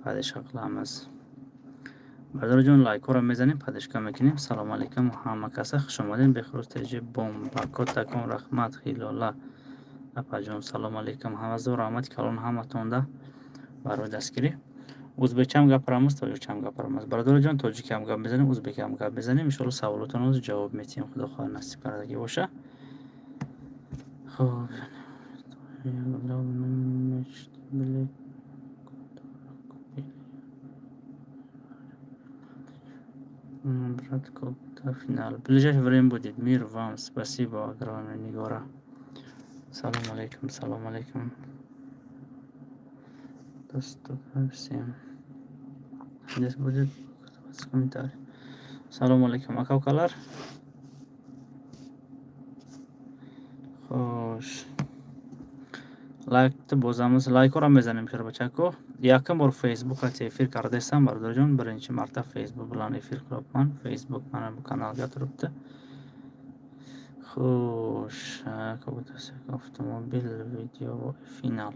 Поддержка қиламиз. Бародарҷон, лайкҳоро мезанем, поддержка мекунем. Салому алайкум, ҳама каса хуш омадем. Бехруз ТЖ бомба, котакон раҳмат, Хилола апаҷон, салому алайкум. Ҳамазо раҳмати калон ҳаматонда барои дастгирӣ. Ӯзбекчаам гапирамиз, тоҷикчаам гапирамиз. Бародарҷон, тоҷикиам гап мезанем, ӯзбекиам гап мезанем. Иншоалло, саволотонро ҷавоб метиҳем, худо хоҳад, насиб кардагӣ боша. Хуб, брат, когда финал? В ближайшее время будет. Мир вам, спасибо огромное, Нигора. Салом алейкум, салом алейкум. Доступно всем. Здесь будет комментарий. Салом алейкум, aka ukalar. Xo'sh. Лайкni bosamiz. Laykora mezanim, sherbachako. Якум бор Facebook эфир кардесам, бародарҷон, birinchi marta Facebook bilan efir qilyapman. Facebook mana bu kanalga turibdi. Xo'sh, автомобиль, видео, финал.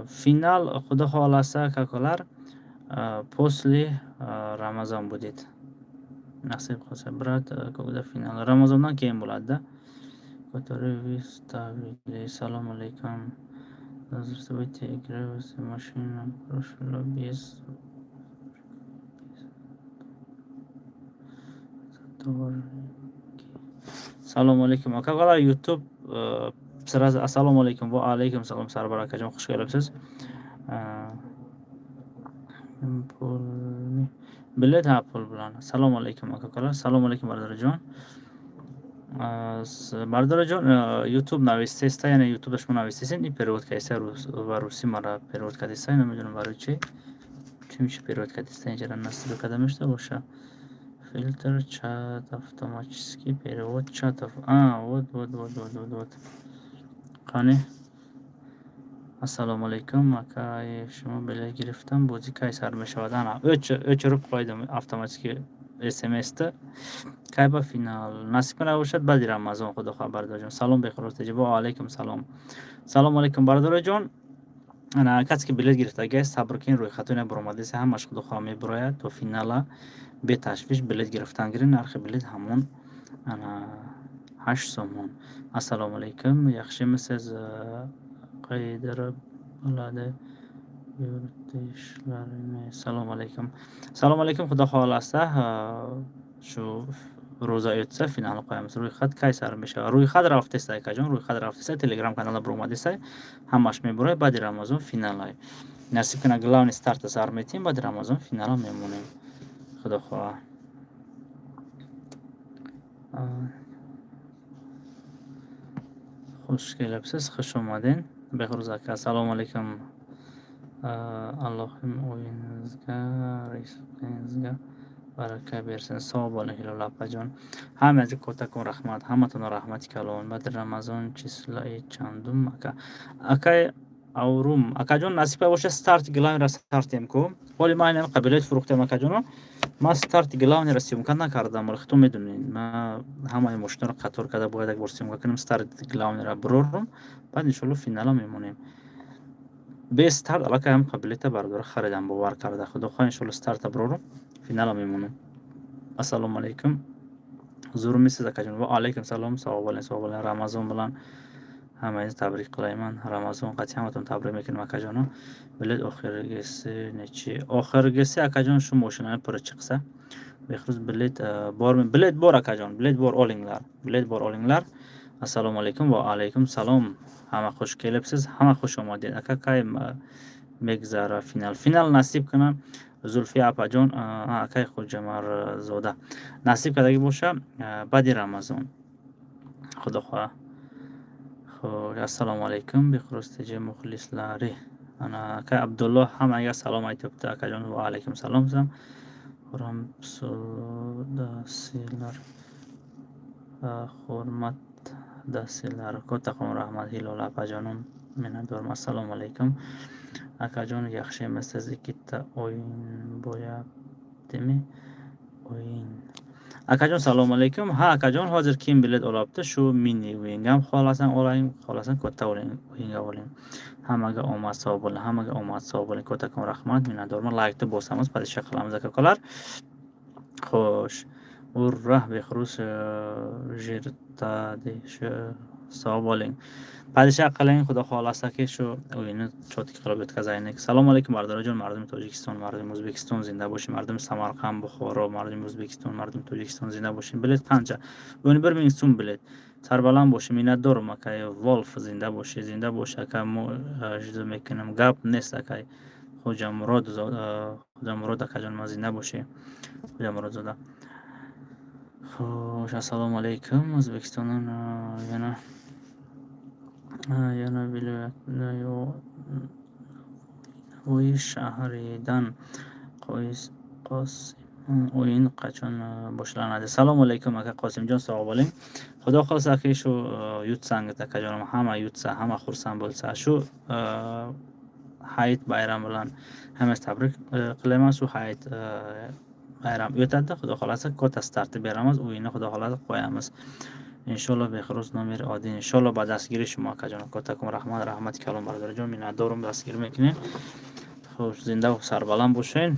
Финал, Худо хоҳласа, aka-ukalar, после Рамазон будет. Насиб qilsa, брат, когда финал? Ramazondan keyin bo'ladi-da. Который вы ставили. Салом алейкум. Здравствуйте, играю машина прошла без заторки. Салому алейкум. Aka-ukalar, YouTube сразу. Assalomu alaykum. Va alaykum salom, Sarvar akajon, xush kelibsiz. Pulni bilet, ha, pul bilan. Assalomu alaykum, aka-ukalar. Assalomu alaykum, barодарҷон. Бародарҷон, YouTube навистеста, яъне YouTube шумо навистесен, ин перевод кардеста ва русӣ мара перевод кардеста, намедонам барои чӣ. Чӣ меша перевод кардеста, инҷара настройка карда мешуда боша. Фильтр, чат, автоматический перевод чатов. А, вот, вот, вот, вот, вот, вот. Қани? Ассалому алайкум, акаи, шумо билет гирифтам, бозӣ кай сар мешавад? Ана, өчириб қойдим автоматически СМС-та. Кай ба финал? Насиб кунад бошад, баъди Рамазон, худо хоҳад, бародарҷон. Салом, Бехруз ТЖ. Ва алайкум салом. Салому алайкум, бародарҷон. Ана, касе ки билет гирифтагиаст, сабр кунед, рӯйхатҳои баромадеса, ҳамаш, худо хоҳад, мебурояд то финала. Беташвиш билет гирифтан гиред, нархи билет ҳамон ана 8 сомон. Ассалому алайкум, yaxshimisiz? Qaydirib bo'ladi yuritishlarni? Assalomu alaykum. Assalomu alaykum, Xudo xohlasa, shu рӯза o'tsa, finalni qo'yamiz. Ro'yxat кай сар мешавад? Рӯйхат рафтеста, акаҷон, рӯйхат рафтеста, Телеграм канала баромадеста, ҳамаш мебурад, баъди Рамазон финалай. Насиб кунад, главный старта сар метиҳем, баъди Рамазон финала мемонем. Худо хоҳад. Хуш келибсиз, хуш омадед. Беҳрӯз ака, ассалому алайкум. Аллоҳим оингизга, ризқingizga барака берsin. Sog' bo'ling, Hilola opajon. Hammangizga kattakon rahmat. Hammatонро раҳмати калон. Баъди Рамазон числаи чандум, ака? Акай Аврум, акаҷон, насиба бошад, старт главныйра стартем ку. Ҳоли ман инам билет фурӯхтем, акаҷоно. Ман старт главныйра съёмка накардам, вале худтон медонед, ман ҳамаи мошинаро қатор карда бояд як бор съёмка кунем, старт главныйра бурорам, баъд иншоалло финала мемонем. Без старт аллакай ҳам билета бародаро харидам, бовар карда. Худо хоҳад, иншоалло, старта бурорам, финала мемонем. Ассалому алайкум. Zo'rmisiz, akajon? Va alaykum salom. Sog' bo'ling, sog' bo'ling. Ramazon bilan hammangizni tabrik qilayman. Ramazon qati hammatonni tabrik mекунем, akajono. Билет oxirgisi nechi? Oxirgisi, akajon, shu moshinani puli chiqsa. Behruz, bilet bormi? Bilet bor, akajon, bilet bor, olinglar. Bilet bor, olinglar. Assalomu alaykum. Va alaykum salom. Ҳама хуш келибсиз, ҳама хуш омадед. Ака, кай мегзара финал? Финал насиб кунам, Зулфия апаҷон, акай Хоҷамарзода. Насиб кардагӣ боша, баъди Рамазон. Худо хоҳад. Хуб, ассалому алайкум, Беҳрӯз ТЖ мухлислари. Ана, акай Абдуллоҳ ҳамага салом айтибdi, акаҷон. Ва алайкум салом. Хуррамсудасилар, hurmatdasilar. Kattakon rahmat, Hilola opajonim. Minnatdorman. Assalomu alaykum. Akajon, yaxshimisiz? Ikkita o'yin bo'lyaptimi? O'yin. Акаҷон, салому алайкум. Ҳа, акаҷон, ҳозир ким билет olabdi, shu mini o'yingam xohlasang oling, xohlasang katta o'yinga oling. Hammaga omad, sog' bo'ling, hammaga omad, sog' bo'ling. Kattakon rahmat, minnatdorman. Laykni bosamiz, подписка qilamiz, aka ukalar. Xo'sh, urra, Behruz Jirtadi, sog' bo'ling. Подписка qiling, Xudo xohlasaki, shu o'yinni чётко qilib o'tkazaylik. Салому алайкум, бародароҷон, мардуми Тоҷикистон, мардуми Ӯзбекистон, зинда бошед, мардуми Самарқанд, Бухоро, мардуми Ӯзбекистон, мардуми Тоҷикистон, зинда бошед. Билет қанча? 11 000 сум билет. Сарбаланд бошед, миннатдорам, акай Волф, зинда бошед, зинда бош, ака, мо ждать мекунем. Гап нест, акай Хоҷамурод, Хоҷамурод акаҷон ма, зинда бошед, Хоҷамуродзода. Xo'sh, assalomu alaykum. O'zbekistondan yana viloyatida Navoiy shahridan Qosim, o'yin qachon boshlanadi? Assalomu alaykum, aka Qosimjon, sog' bo'ling. Xudo xohlasa, aka, shu yutsangiz, akajonim, hamma yutsa, hamma xursand bo'lsa, shu hayit bayrami bilan hammani tabrik qilaman. Shu hayit bayram o'tadi, Xudo xohlasa, katta startni beramiz, o'yinni, Xudo xohlasa, qo'yamiz. Иншолло, Бехруз номер один. Иншолло, ба дастгирии шумо, акаҷон. Каттакон раҳмат, раҳмати калон, бародарҷон, миннатдорум, дастгирӣ мекунед. Хуш, зиндаву сарбаланд бошед.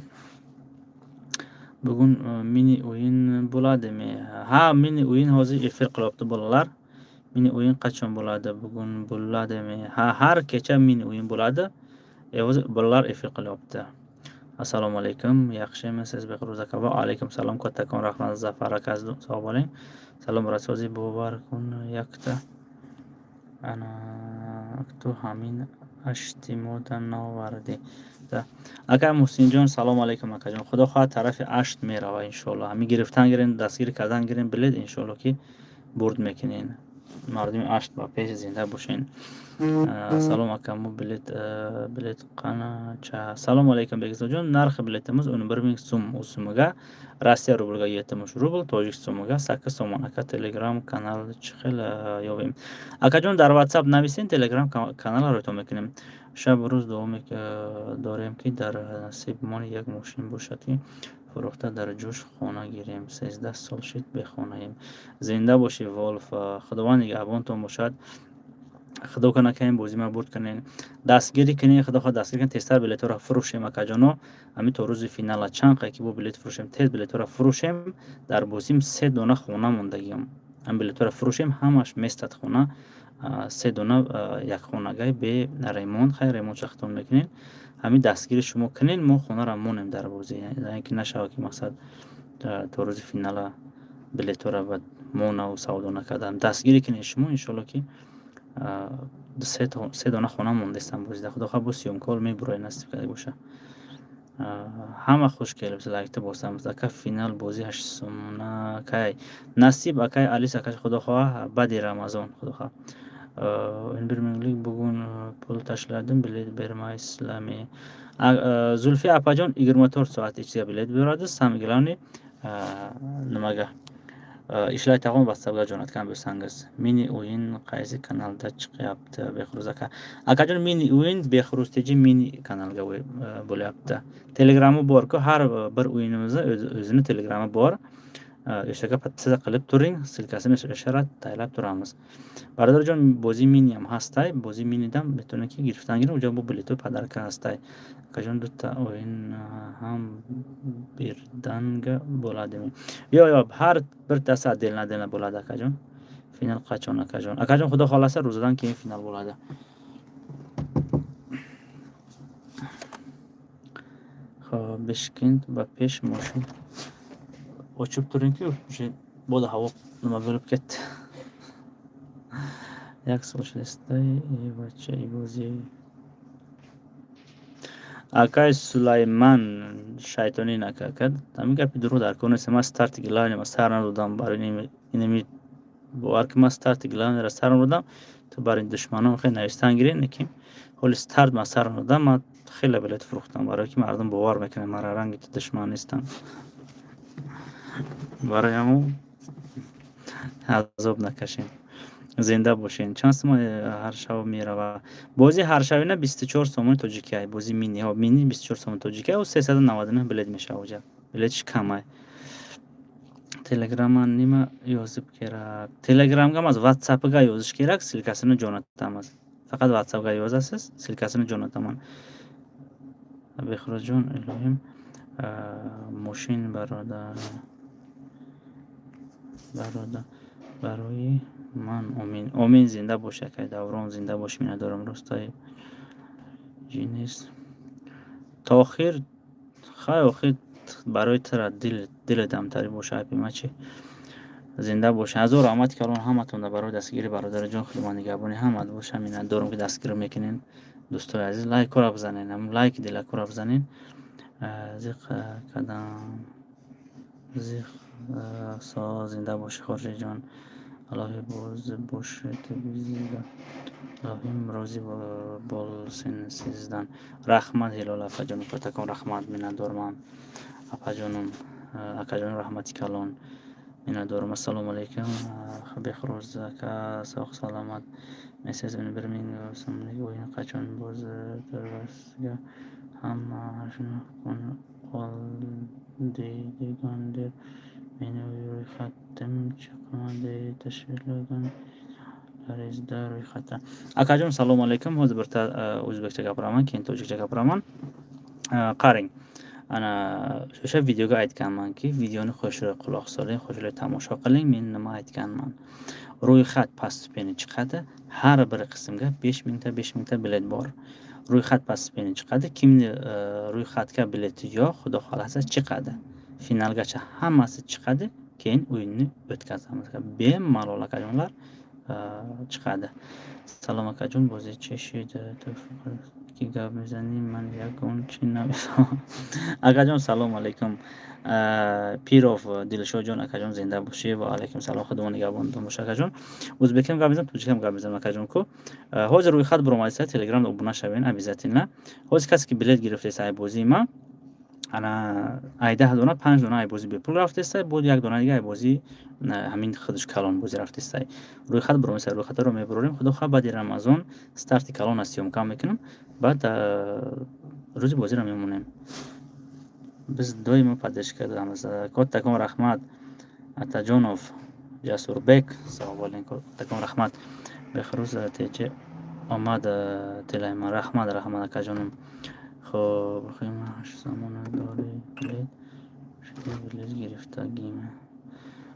Bugun mini o'yin bo'ladimi? Ha, mini o'yin hozir efir qilyapti bolalar. Mini o'yin qachon bo'ladi? Bugun bo'ladimi? Ha, har kecha mini o'yin bo'ladi. Hozir bolalar efir qilyapti. Assalomu alaykum. Yaxshimisiz, Behruz aka? Va alaykum salom. Kattakon rahmat, Zafar aka, sog' bo'ling. Салом, расози, бовар кун, якта ана ту ҳамин аштимода навардӣ. Ака Муҳсинҷон, салому алайкум, акаҷон. Худо хоҳад, тарафи Ашт мерава, иншоалло. Ҳамин гирифтан гирен, дастгирӣ кардан гирен билет, иншоалло, ки бурд мекунен. Мардуми Ашт ба пеш, зинда бошен. Салом, ака, мо билет қанча? Салому алайкум, Бекзодҷон. Нархи билетимиз 11 000 сум сумига, Россия рублга 70 рубл, тоҷик сумига 8 сомон. Ака, телеграм канал чӣ хел ёбем? Акаҷон, дар Ватсап нависен, телеграм каналро рӯйтон мекунем. Шабу рӯз дуо дорем, ки дар насибмон як мошин бошад, ки фурӯхта дар ҷӯш хона гирем. 13 сол шид, бехонаем. Зинда бошӣ, Волф, Худованд нигаҳбонтон бошад. Худо кана, ки ин бозима бурд кунен, дастгирӣ кунен. Худо хоҳад, дастгирӣ кунен, тезтар билетҳоро фурӯшем, акаҷоно. Ҳамин то рӯзи финала чанд қай ки бо билет фурӯшем, тез билетҳоро фурӯшем. Дар бозим се дона хона мондагиам. Ҳам билетҳоро фурӯшем, ҳамаш местад хона, се дона якхонагай бе ремонт. Хайр, ремонт шахтон мекунем. Ҳамин дастгири шумо кунен, мо хонаро монем дар бозӣ, ки нашавад, ки мақсад то рӯзи финала билетҳоро ба монаву савдо накардам. Дастгирӣ кунед шумо, иншоалло, ки се дона хона мондестам бозида. Худо хоҳад, боз сиёмкор мебурояд, насиб карда боша. Ҳама хуш келиб, лайкта босам. Ака, финал бозӣ 8 сомона кай насиб? Акай Алис, акаш, Худо хоҳад, баъди Рамазон, Худо хоҳад. 11 миңlik bugun pul tashladim, bilet bermaysizlarmi? Zulfiya apajon, 24 soat ichida bilet beradi. Самое главное, nimaga ishlay tag'in WhatsAppga jo'natgan bo'lsangiz. Mini o'yin qaysi kanalda chiqyapti, Behruz aka? Akajon, mini o'yin Behruz TJ mini kanalga bo'lyapti. Telegrami bor-ku, har bir o'yinimizni o'zini telegrami bor. O'shaga подписаться qilib turing, ссылка sini o'sha taylab turamiz. Бародарҷон, бозии мини ҳам ҳастай, бозии минидам метавонед, ки гирифтан гиред, уҷо бо билетҳои подарка ҳастай. Акаҷон, дута оин ҳам бирданга боладими? Ё, ҳар биртаси отдельно отдельно bo'ladi, акаҷон. Финал қачон, акаҷон? Акаҷон, Худо хоҳласа, рӯзадан keyin финал bo'ladi. Хоб, Бешкент ба пеш, мошин ochib turingki, o'sha боду ҳаво nima bo'lib ketdi. Як сол шудастай, бачаи бозӣ. Акай Сулайман, шайтонӣ нака, ака. Ҳамин гапи дурӯғ дар кор нест. Ман старти главный сар надодам барои инами, бовар ки, ман старти главный ро сар надодам. Ту барои душманон хеле навистан гирӣ, лекин ҳоли старт ман сар надодам. Ман хеле билет фурӯхтам, барое ки мардум бовар мекунанд мара, ранги ту душман нестам. Барои ҳамун азоб накашем. Зинда бошен. Чанд сум ҳар шаб мерава бозӣ? Ҳаршабина 24 сомони тоҷикия бозӣ мини. Мини 24 сомони тоҷикия, 399 билет мешава, уҷа билетиш камай. Телеграма nima yozib kerak? Telegramga emas, WhatsAppga yozish kerak, ссылка sini jo'natamiz. Faqat WhatsAppga yozasiz, ссылка sini jo'nataman. Беҳрӯзҷон, илоҳим мошин бародар, бародар, барои ман, омин. Омин, зинда бош, акай Даврон, зинда бош, миннатдорам. Ростай ҷинис то охир, хай, охир барои тура дилет дамтарӣ боша, айби ма чӣ? Зинда бош. Ҳазор раҳмати калон ҳаматонда барои дастгирӣ, бародари ҷон. Худованд нигаҳбони ҳамат боша. Миннатдорам, ки дастгирӣ мекунед. Дӯстои азиз, лайкҳоро бизанед, лайки дилакҳоро бизанед. Зиқ кардам, зиқ. Зинда бошӣ, Хоршидҷон. Аллоҳи боз бошед, илоҳим розӣ болсин sizdan. Раҳмат, Ҳилол апаҷон, катакон раҳмат, миннатдорман, апаҷонум, акаҷонум, раҳмати калон, миннатдорам. Ассалому алайкум, Беҳрӯз ака, соғ саломат месез? 1000 сомонӣ o'yin qachon bozorga hamma qoldigandir. Meni ro'yxatim chiqmadi, tashlagan ro'yxatdan. Akajon, салому алайкум. Ҳозир birta o'zbekcha gapiraman, keyin tojikcha gapiraman. Qarang, ana o'sha videoga aytganmanki, videoni qo'shilib quloq soling, qo'shilib tomosha qiling. Men nima aytganman? Ro'yxat постепенно chiqadi, har bir qismga 5000 ta, 5000 ta bilet bor. Ro'yxat постепенно chiqadi. Kimni ro'yxatga bileti yo'q, xudo xohlasa, chiqadi. Finalgacha hammasi chiqadi, keyin o'yinni o'tkazamiz bemalol, akajonlar, chiqadi. Салом, акаҷон, бозӣ чӣ шуд? Ки гап мезанӣ, ман ягон чӣ намефаҳмам. Акаҷон, салому алайкум. Пиров Дилшодҷон, акаҷон, зинда бошӣ. Ва алайкум салом, худованд нигаҳбонатон боша, акаҷон. Ӯзбекиам гап мезанам, тоҷикиам гап мезанам, акаҷон. Ку ҳозир рӯйхат буромадиста, Телеграмда обуна шавен обязательно. Ҳозир касе ки билет гирифтест ай бозии ма, ана ай 10 дона, панҷ дона ай бозӣ бепул рафтеста, буд як дона дига ай бозӣ ҳамин худаш калон бозӣ рафтестай. Рӯйхат буроместа, рӯйхатаро мебурорем. Худо хоҳад, баъди Рамазон старти калона съёмка мекунам, баъд рӯзи бозиро мемонем. Biz доимо поддержка дорам. Каттакон раҳмат, Атаҷонов Ҷасурбек, салом алейкум, каттакон раҳмат. Беҳрӯз теҷе омад тилайман. Раҳмат, раҳмат, акаҷонум. Хоб, 8 сомона дори, билет билет гирифтагим.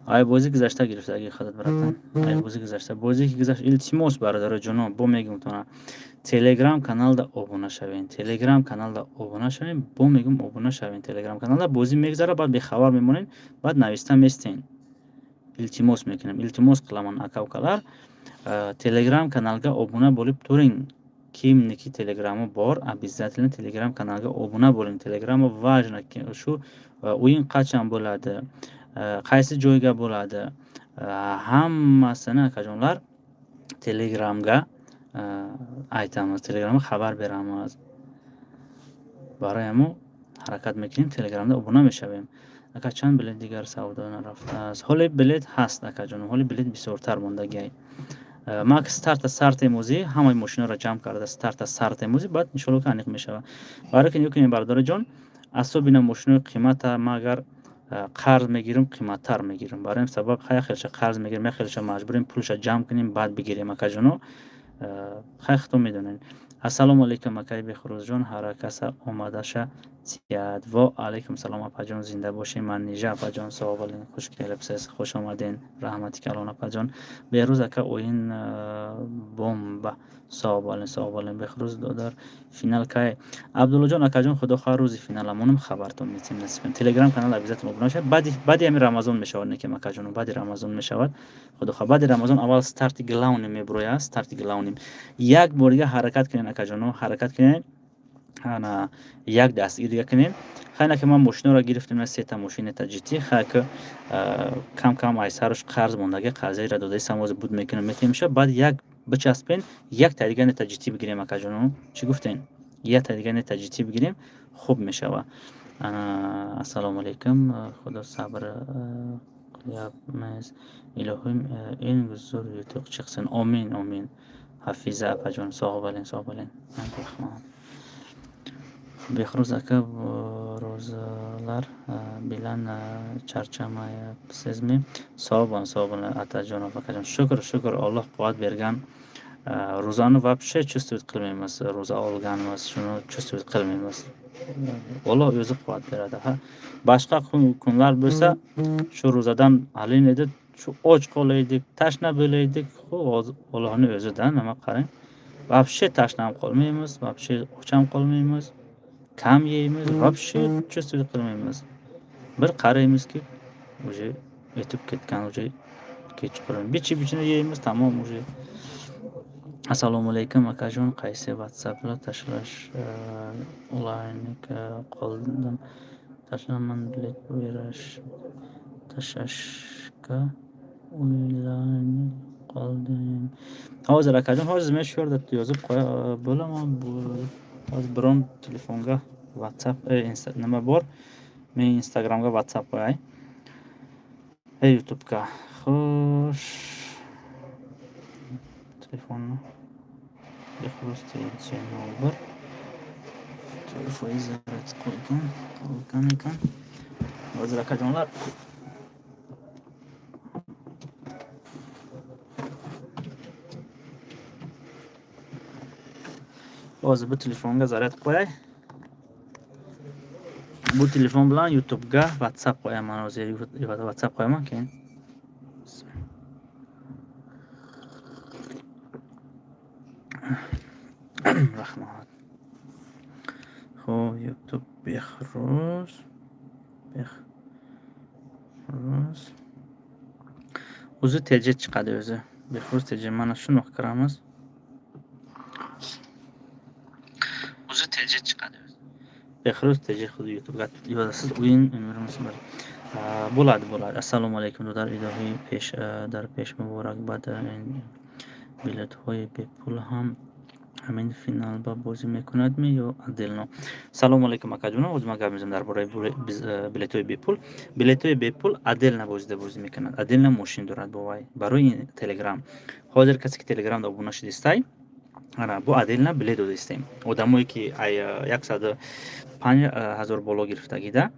Ай бозӣ гузашта гирифтагӣ худат, братан, ай бозӣ гузашта, бозие ки гузашт. Илтимос, бародаро ҷоно, бо мегумтона, Телеграм каналда обуна шавен, Телеграм каналда обуна шавен, бо мегум, обуна шавен Телеграм каналда. Бозӣ мегзара, баъд бехабар мемонен, баъд нависта местен. Илтимос мекунем, илтимос қиламан, ака укалар, Телеграм каналга обуна болиб туринг. Кимники телеграму бор, обязательно Телеграм каналга обуна болин. Телеграма важно, шу o'yin qachon bo'ladi, qaysi joyga bo'ladi, hammasini, akajonlar, Telegramga aytamiz, Telegramga xabar beramiz. Барои ҳамо ҳаракат мекунем, Телеграмда обуна мешавем. Ака, чанд билет дигар савдо нарафтааст? Ҳоле билет ҳаст, акаҷон, ҳоле билет бисёртар мондагиай. Ман старта сар темозӣ ҳамаи мошиноро ҷамъ карда, старта сар темозӣ, баъд иншоалло ки аниқ мешавад. Барои ки нигоҳ кунем, бародароҷон, особенно мошинои қимата ман агар қарз мегирам, қиматтар мегирам. Барои ин сабаб як хелша қарз мегирем, як хелша маҷбурем пулша ҷамъ кунем, баъд бигирем, акаҷоно. Хай, худо медонед. Ассалому алайкум, акаи Беҳрӯзҷон, ҳар каса омадаша сияд. Во алайкум салом, апаҷон, зинда бошед. Манижа апаҷон, салом алейкум, хуш келибсиз, хуш омаден, раҳмати калон, апаҷон. Беҳрӯз ака, оин бомба. Салом алейкум, салом алейкум. Беҳрӯз додар, финал кай? Абдуллоҷон акаҷон, худо хоҳад, рӯзи финаламонам хабартон метиҳем, насиб. Телеграм канал обязательно обуна шавед. Баъди ҳамин Рамазон мешавад, некем, акаҷоно, баъди Рамазон мешавад. Худо хоҳад, баъди Рамазон аввал старти главный мебурояд, старти главный. Як бор дига ҳаракат кунед, акаҷоно, ҳаракат кунед, ана як дастгирия кунем. Хайна ки ман мошиноро гирифтем, сета мошини таҷити, хай ки кам кам ай сараш қарз мондаги, қарзаира додаи самози буд мекунем, метемша. Баъд як бичаспен, як та дига Neta GT бигирем, акаҷоно. Чӣ гуфтен? Як та дига Neta GT бигирем, хуб мешава. Ассалому алайкум, худо сабр қиябмез, илоҳим ин зур юtuq chiqsin. Омин, омин, Ҳафиза апаҷон, соғ бален, соғ бален. Беҳрӯз ака, Ro'zalar bilan charchamayapsizmi? Sog' bo'ling, sog' bo'ling, Atajonov akajon. Shukr, shukr, Alloh quvvat bergan. Ro'zani вообще чувствовать qilmaymiz. Ro'za olganimiz, shuni чувствовать qilmaymiz. Alloh o'zi quvvat beradi. Ha, boshqa kunlar bo'lsa, shu ro'zadan halin edi, shu och qolaydik, tashna bo'laydik. Hozir Allohning o'zida nima qarang. Вообще tashna ham qolmaymiz, вообще och ham qolmaymiz. Kam yeymiz, вообще чувствовать qilmaymiz. Bir qaraymizki, уже o'tib ketgan, уже kechqurun. Bichi-bichini yeymiz, tamom уже. Assalomu alaykum, akajon. Qaysi WhatsApplar tashlash onlaynga qoldim. Tashlaman bilet berish tashlashga o'ylanib qoldim. Hozir, akajon, hozir men shu yerda yozib qo'ya bo'laman. Hozir biron telefonga WhatsApp, nima bor? Men Instagramga WhatsApp qo'yay. YouTube'ga. Xo'sh. Telefonni Behruz TC01 foiz zaryad qo'ygan, qolgan ekan. Hozir, akajonlar, hozir bu telefonga zaryad qo'yay. Bu telefon bilan YouTube'ga WhatsApp qo'yaman, hozir WhatsApp qo'yaman, keyin rahmat. Xo'p, YouTube Behruz o'zi TJ chiqadi o'zi. Behruz TJ, mana shundoq kiramiz. O'zi TJ chiqadi o'zi. Behruz TJ xuddi YouTube'ga yozasiz. O'yin umrimiz bir. Bo'ladi, bo'ladi. Assalomu alaykum, doдар idohiy pesh дар пеш муборак. Баъд билетҳои бепул ҳам ҳамин финал ба бозӣ мекунадми ё отдельно? Салому алайкум, акаҷонам. Ҳозир ман гап мезанам дар бораи билетҳои бепул. Билетҳои бепул отдельно бозида бозӣ мекунад. Отдельно мошин дорад бо вай. Барои Телеграм. Ҳозир касе ки Телеграмда обуна шудистай, ана бо отдельно билет додистем. Одамое ки ай 105 000 боло гирифтагида,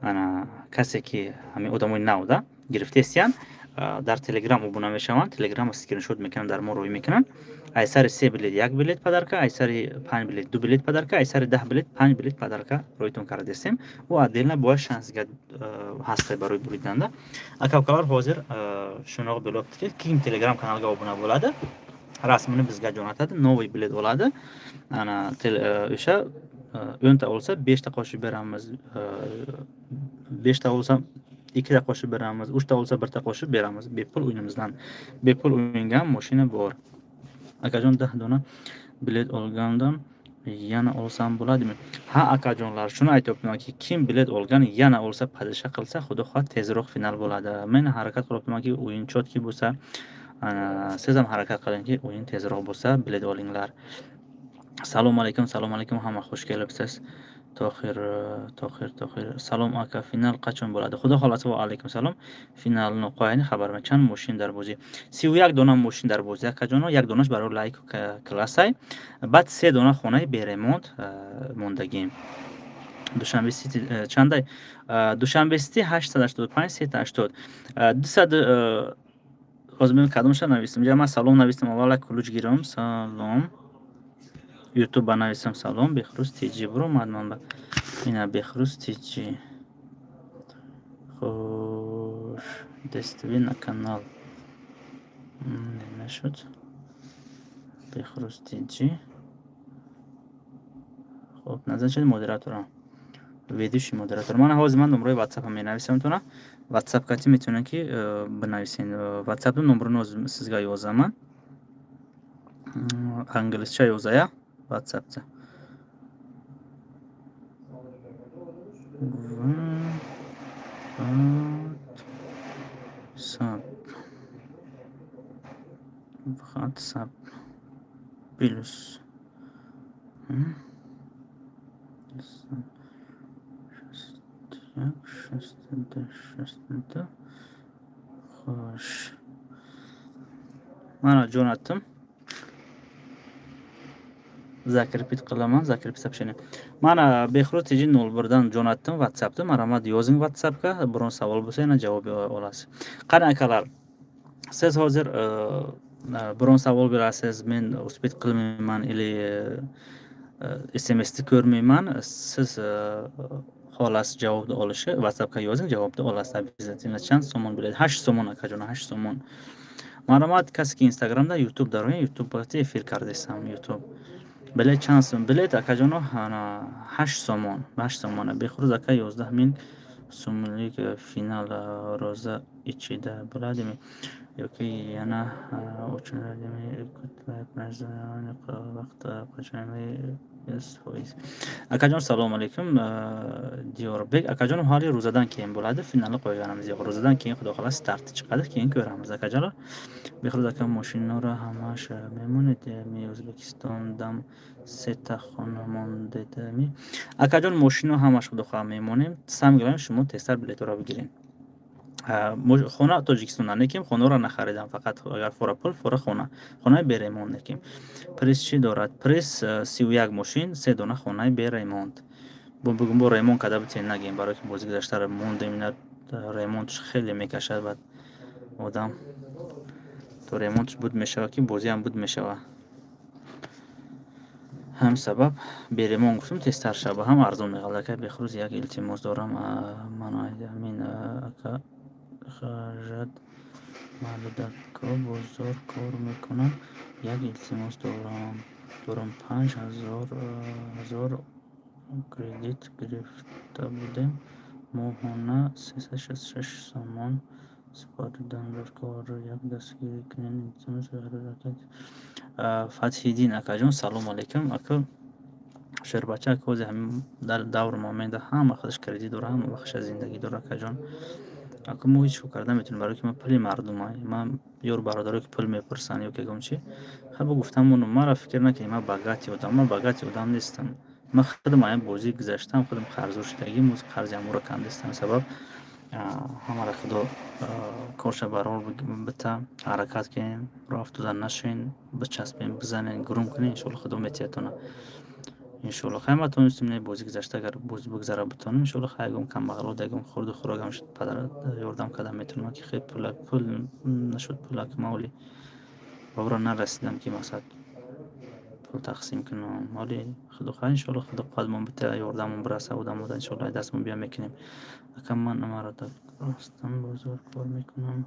ана касе ки ҳамин одамои навда гирифтестиянд, дар Телеграм обуна мешаванд, Телеграм скриншот мекунанд, дар мо рӯй мекунанд. Ай сари се билет як билет подарка, ай сари панҷ билет ду билет подарка, ай сари 10 билет панҷ билет подарка рӯйтон кардастем. Ӯ отдельно бояд шанс ҳаста барои буриданда. Ака ukalar, ҳозир shunaqa bo'lyaptiki, kim Telegram kanalga obuna bo'ladi, rasmini bizga jo'natadi, новый bilet oladi. Ana o'sha 10 ta olsa, beshta qo'shib beramiz, beshta olsa, ikkita qo'shib beramiz, uchta olsa, birta qo'shib beramiz bepul o'yinimizdan. Bepul o'yinga ham mashina bor. Akajon, 10 dona bilet olgandan yana olsam bo'ladimi? Ha, akajonlar, shuni aytyapmanki, kim bilet olgan, yana olsa, подписка qilsa, xudo xohlasa, tezroq final bo'ladi. Men harakat qilyapmanki, o'yin чёткий bo'lsa, siz ham harakat qilingki, o'yin tezroq bo'lsa, bilet olinglar. Assalomu alaykum, assalomu alaykum, hamma xush kelibsiz. Tohir, Tohir, Tohir. Salom, aka, final qachon bo'ladi? Xudo xohlasa, va alaykum salom. Finalni qo'yaylik xabar. Чанд мошин дар бозӣ? 31 дона мошин дар бозӣ, акаҷоно, як донаш барои лайку классай. Баъд се дона хонаи бе ремонт мондагӣ. Душанбе Сити чандай? Душанбе Сити 885 380. 200. Ҳозир бибин, кадомша навистам. Инҷа ман салом навистам, аввал як ключ гирам. Салом. Ютуб ба нависам салом, Бехрӯз ТЖ буромад ман ба. Ина Бехрӯз ТЖ. Хуш, действие на канал. Нашуд. Бехрӯз ТЖ. Хоб, назначить модератора. Ведущий модератор. Мана ҳозир ман номрои WhatsApp менависам туна. WhatsApp кати метавонед ки бинависен. WhatsApp номрини sizga yozaman. Англисча yozaya WhatsAppda. WhatsApp. WhatsApp плюс. 61, 62, 62. Xo'sh. Mana jo'natdim. Закрепить qilaman, закрепить сообщение. Mana, Behruz TJ 01 dan jo'natdim WhatsAppda. Marhamat, yozing WhatsAppga. Biron savol bo'lsa, yana javob olasiz. Qarang, akalar, siz hozir biron savol berasiz, men успеть qilmayman или SMSni ko'rmayman. Siz xohlasiz javobni olishi, WhatsAppga yozing, javobni olasiz обязательно. Чанд сомон билет? 8 сомон, акаҷон, 8 сомон. Марҳамат, касе ки Инстаграмда, Ютуб дарояд, Ютуб эфир кардесам, Ютуб. Билет чанд сом? Билет, акаҷоно, 8 сомон, 8 сомона. Бехруз ака, 11 мин сумлик финал роза ичида bo'ladimi yoki yana o'chiradimi? Vaqt qachon 100%? Akajon, assalomu alaykum, Diyorbek akajonim, hali ro'zadan keyin bo'ladi, finalni qo'yganimiz yo'q. Ro'zadan keyin, xudo xohlasa, старт i chiqadi, keyin ko'ramiz, akajonlar. Behruz aka, moshinora ҳамаш мемонед ми, O'zbekistondam сета хона мондедми? Акаҷон, мошино ҳамаш, худо хоҳа, мемонем. Самое главное, шумо тезтар билетҳоро бигиред. Хона Тоҷикистонда неким, хонаро нахаридам, фақат агар фора пул, фора хона, хонаи бе ремонт неким. Приз чӣ дорад? Приз 31 мошин, се дона хонаи бе ремонт. Бигум, бо ремонт карда битен, нагем, барое ки бози гузаштаро мондем, ина ремонтш хеле мекашад, баъд одам то ремонтш буд мешавад, ки бозиам буд мешавад. Ҳамин сабаб беремонт гуфтум, тезтар шава, ҳам арзон меғалад. Ака Бехрӯз, як илтимос дорам. Ман ҳамин ака хажат мардако бозор кор мекунам. Як илтимос дорам, 5000 кредит гирифта будем, моҳона 366 сомон супоридан дар кор, як дастгирӣ кунед, илтимос. Фатҳиддин акаҷон, салому алайкум. Ака шербача, ака, ҳози ҳамин дар давру момента ҳама худаш кредит дора, ҳама бахша зиндагӣ дора, акаҷон. Ака, мо ҳеҷ кор карда наметавонем, барое ки ма пули мардума. Ман ёру бародарое ки пул мепурсанд ё ки ягон чи, ха, бо гуфтам, маро фикр накунед, ман богатый одам, ман богатый одам нестам. Ман худам аян бозӣ гузаштам, худам қарздор шудагим, қарзи ҳаморо кандистам. Сабаб ҳамаро худо корша барор бита, ҳаракат кунем, роҳ афтода нашавем, бичаспем, бизанем, гурум кунем, иншоалло, худо метиҳадтона. Иншоалло, хай, ма тонистем, не, бозӣ гузашта, агар бозӣ бигзара битонем, иншоалло, хай, ягон камбағало, ягон хурду хӯрокам падар ёрдам карда метавонам, ки хел пула пул нашуд, пулак ма оли ба ӯро нарасидам, ки мақсад пул тақсим кунам. Оли худо хай, иншоалло, худо қувватмон бита, ёрдамон бираса, одамода, иншоалло, дастмон биё, мекунем. Ака, ман ростам бозор кор мекунам,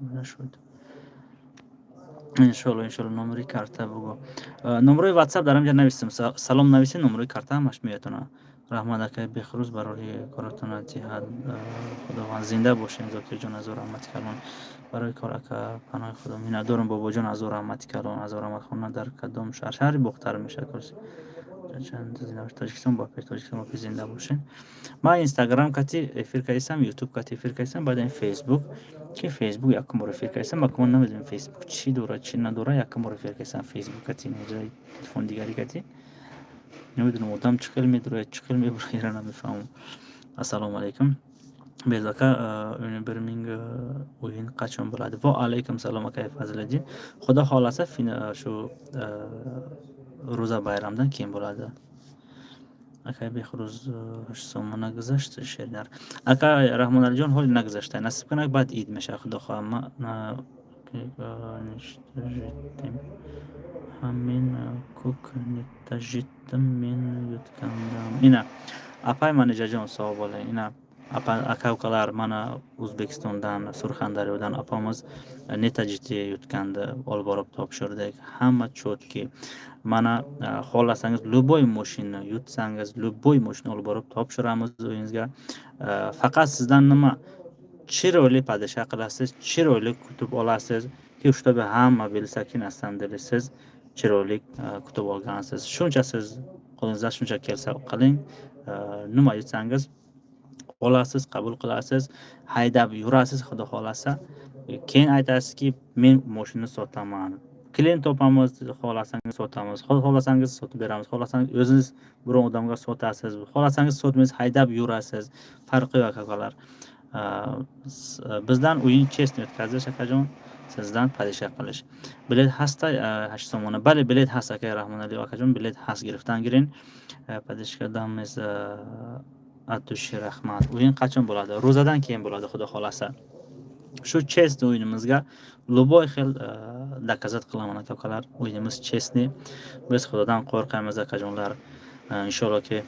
нашуд. Иншоалло, иншоалло. Номери карта бугӯ. Номерои WhatsApp дар ҳамҷа нависем, салом нависед, номерои карта ҳамаш меоятона. Раҳмат, акай Бехрӯз, барори коротона диҳад худованд, зинда бошед. Зокирҷон, азор раҳмати калон барои кор, ака, паноҳи худо. Миннатдорам, бобоҷон, азор раҳмати калон, азор раҳмат. Хона дар кадом шаҳр? Шаҳри Бохтар мешавад. Тоҷикистон ба пеш, Тоҷикистон ба пеш, зинда бошед. Ман Инстаграм кати эфир кардистам, Ютуб кати эфир кардистам, баъд Фейсбук, ки Фейсбук якум бор эфир кардистам. Акуман намедонем, Фейсбук чӣ дорад, чӣ надорад. Якум бор эфир кардистам Фейсбук кати, телефони дигари кати. Намедонам, одам чӣ хел медурояд, чӣ хел мебурояд, ира намефаҳмам. Ассалому алайкум, Безака, 1 миң o'yin qachon bo'ladi? Va alaykum salom, aka Fazliddin. Xudo xohlasa, shu ro'za bayramdan keyin bo'ladi. Акай Бехрӯз, 8 сомон нагузашт шердар? Ака Раҳмоналиҷон, ҳоли нагузашта, насиб кунак, баъд ид мешавад, худо хоҳа. Ҳамин кук нетажиттим мен yutgandim. Ина, апай Манижаҷон, савол боле. Ина, ака ukalar, mana O'zbekistondan, Surxondaryodan opamiz Neta GT yutgandi, olib borib topshirdik, hamma чётко. Mana, xohlasangiz, любой moshinani yutsangiz, любой moshina olib borib topshiramiz uyingizga. Faqat sizdan nima, chiroyli подача qilasiz, chiroyli kutib olasiz, ки чтобы hamma bilsaki, на самом деле siz chiroyli kutib olgansiz. Shuncha siz qo'lingizdan shuncha kelsa qiling. Nima yutsangiz, olasiz, qabul qilasiz, haydab yurasiz, xudo xohlasa. Keyin aytasizki, men moshinani sotaman. Клиент topamiz, xohlasangiz sotamiz, xohlasangiz sotib beramiz, xohlasangiz o'zingiz biror odamga sotasiz, xohlasangiz sotmaysiz, haydab yurasiz, farqi yo'q, akalar. Bizdan o'yin честно o'tkazish, akajon. Sizdan поддержка qilish. Билет ҳаста 8 сомона. Бале, билет ҳаст, акай Раҳмоналӣ акаҷон, билет ҳаст, гирифтан гирин. Поддержка дамез от души, раҳмат. O'yin qachon bo'ladi? Ro'zadan keyin bo'ladi, xudo xohlasa. Shu честный o'yinimizga любой xil доказать qilaman, aka ukalar. O'yinimiz честный. Biz Xudodan qo'rqamiz, akajonlar. Inshaallohki,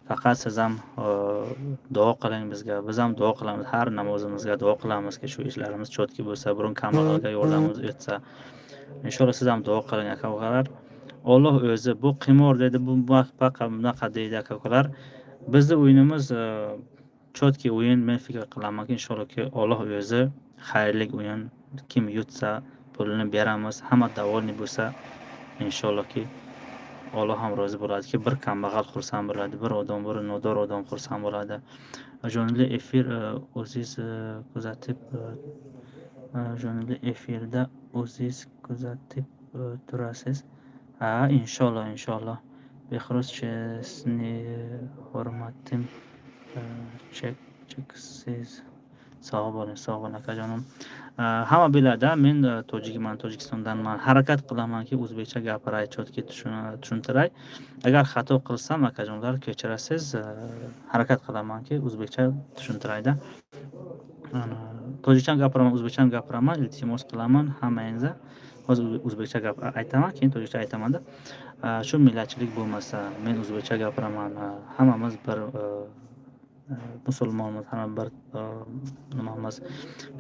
faqat siz ham duo qiling bizga. Biz ham duo qilamiz. Har namozimizga duo qilamizki, shu ishlarimiz чётки bo'lsa, biron kambag'alga yordamimiz yetsa. Inshaalloh, siz ham duo qiling, aka ukalar. Olloh o'zi bu qimor dedi, bu bunaqa deydi, aka ukalar. Bizni o'yinimiz чётки o'yin. Men fikr qilamanki, inshaallohki, Olloh o'zi xayrli o'yin, kim yutsa, pulini beramiz. Hamma довольный bo'lsa, inshaallohki, Olloh ham rozi bo'ladiki, bir kambag'al xursand bo'ladi, bir odam, bir nodor odam xursand bo'ladi. Jonli efir o'zingiz kuzatib, jonli efirda o'zingiz kuzatib turasiz. Ha, inshaalloh, inshaalloh. Behruz честный, hurmatim cheksiz. Sog' bo'ling, sog' bo'ling, akajonim. Hamma biladi, men tojikman, Tojikistondanman. Harakat qilamanki, o'zbekcha gapiray, чётки tushuntiray. Agar xato qilsam, akajonlar, kechirasiz. Harakat qilamanki, o'zbekcha tushuntirayda. Tojikcha ham gapiraman, o'zbekcha ham gapiraman. Iltimos qilaman hammangizga. Hozir o'zbekcha gap aytaman, keyin tojikcha aytamanda. Shu millatchilik bo'lmasa, men o'zbekcha gapiraman. Hammamiz bir musulmonmiz, hamma bir nimamiz.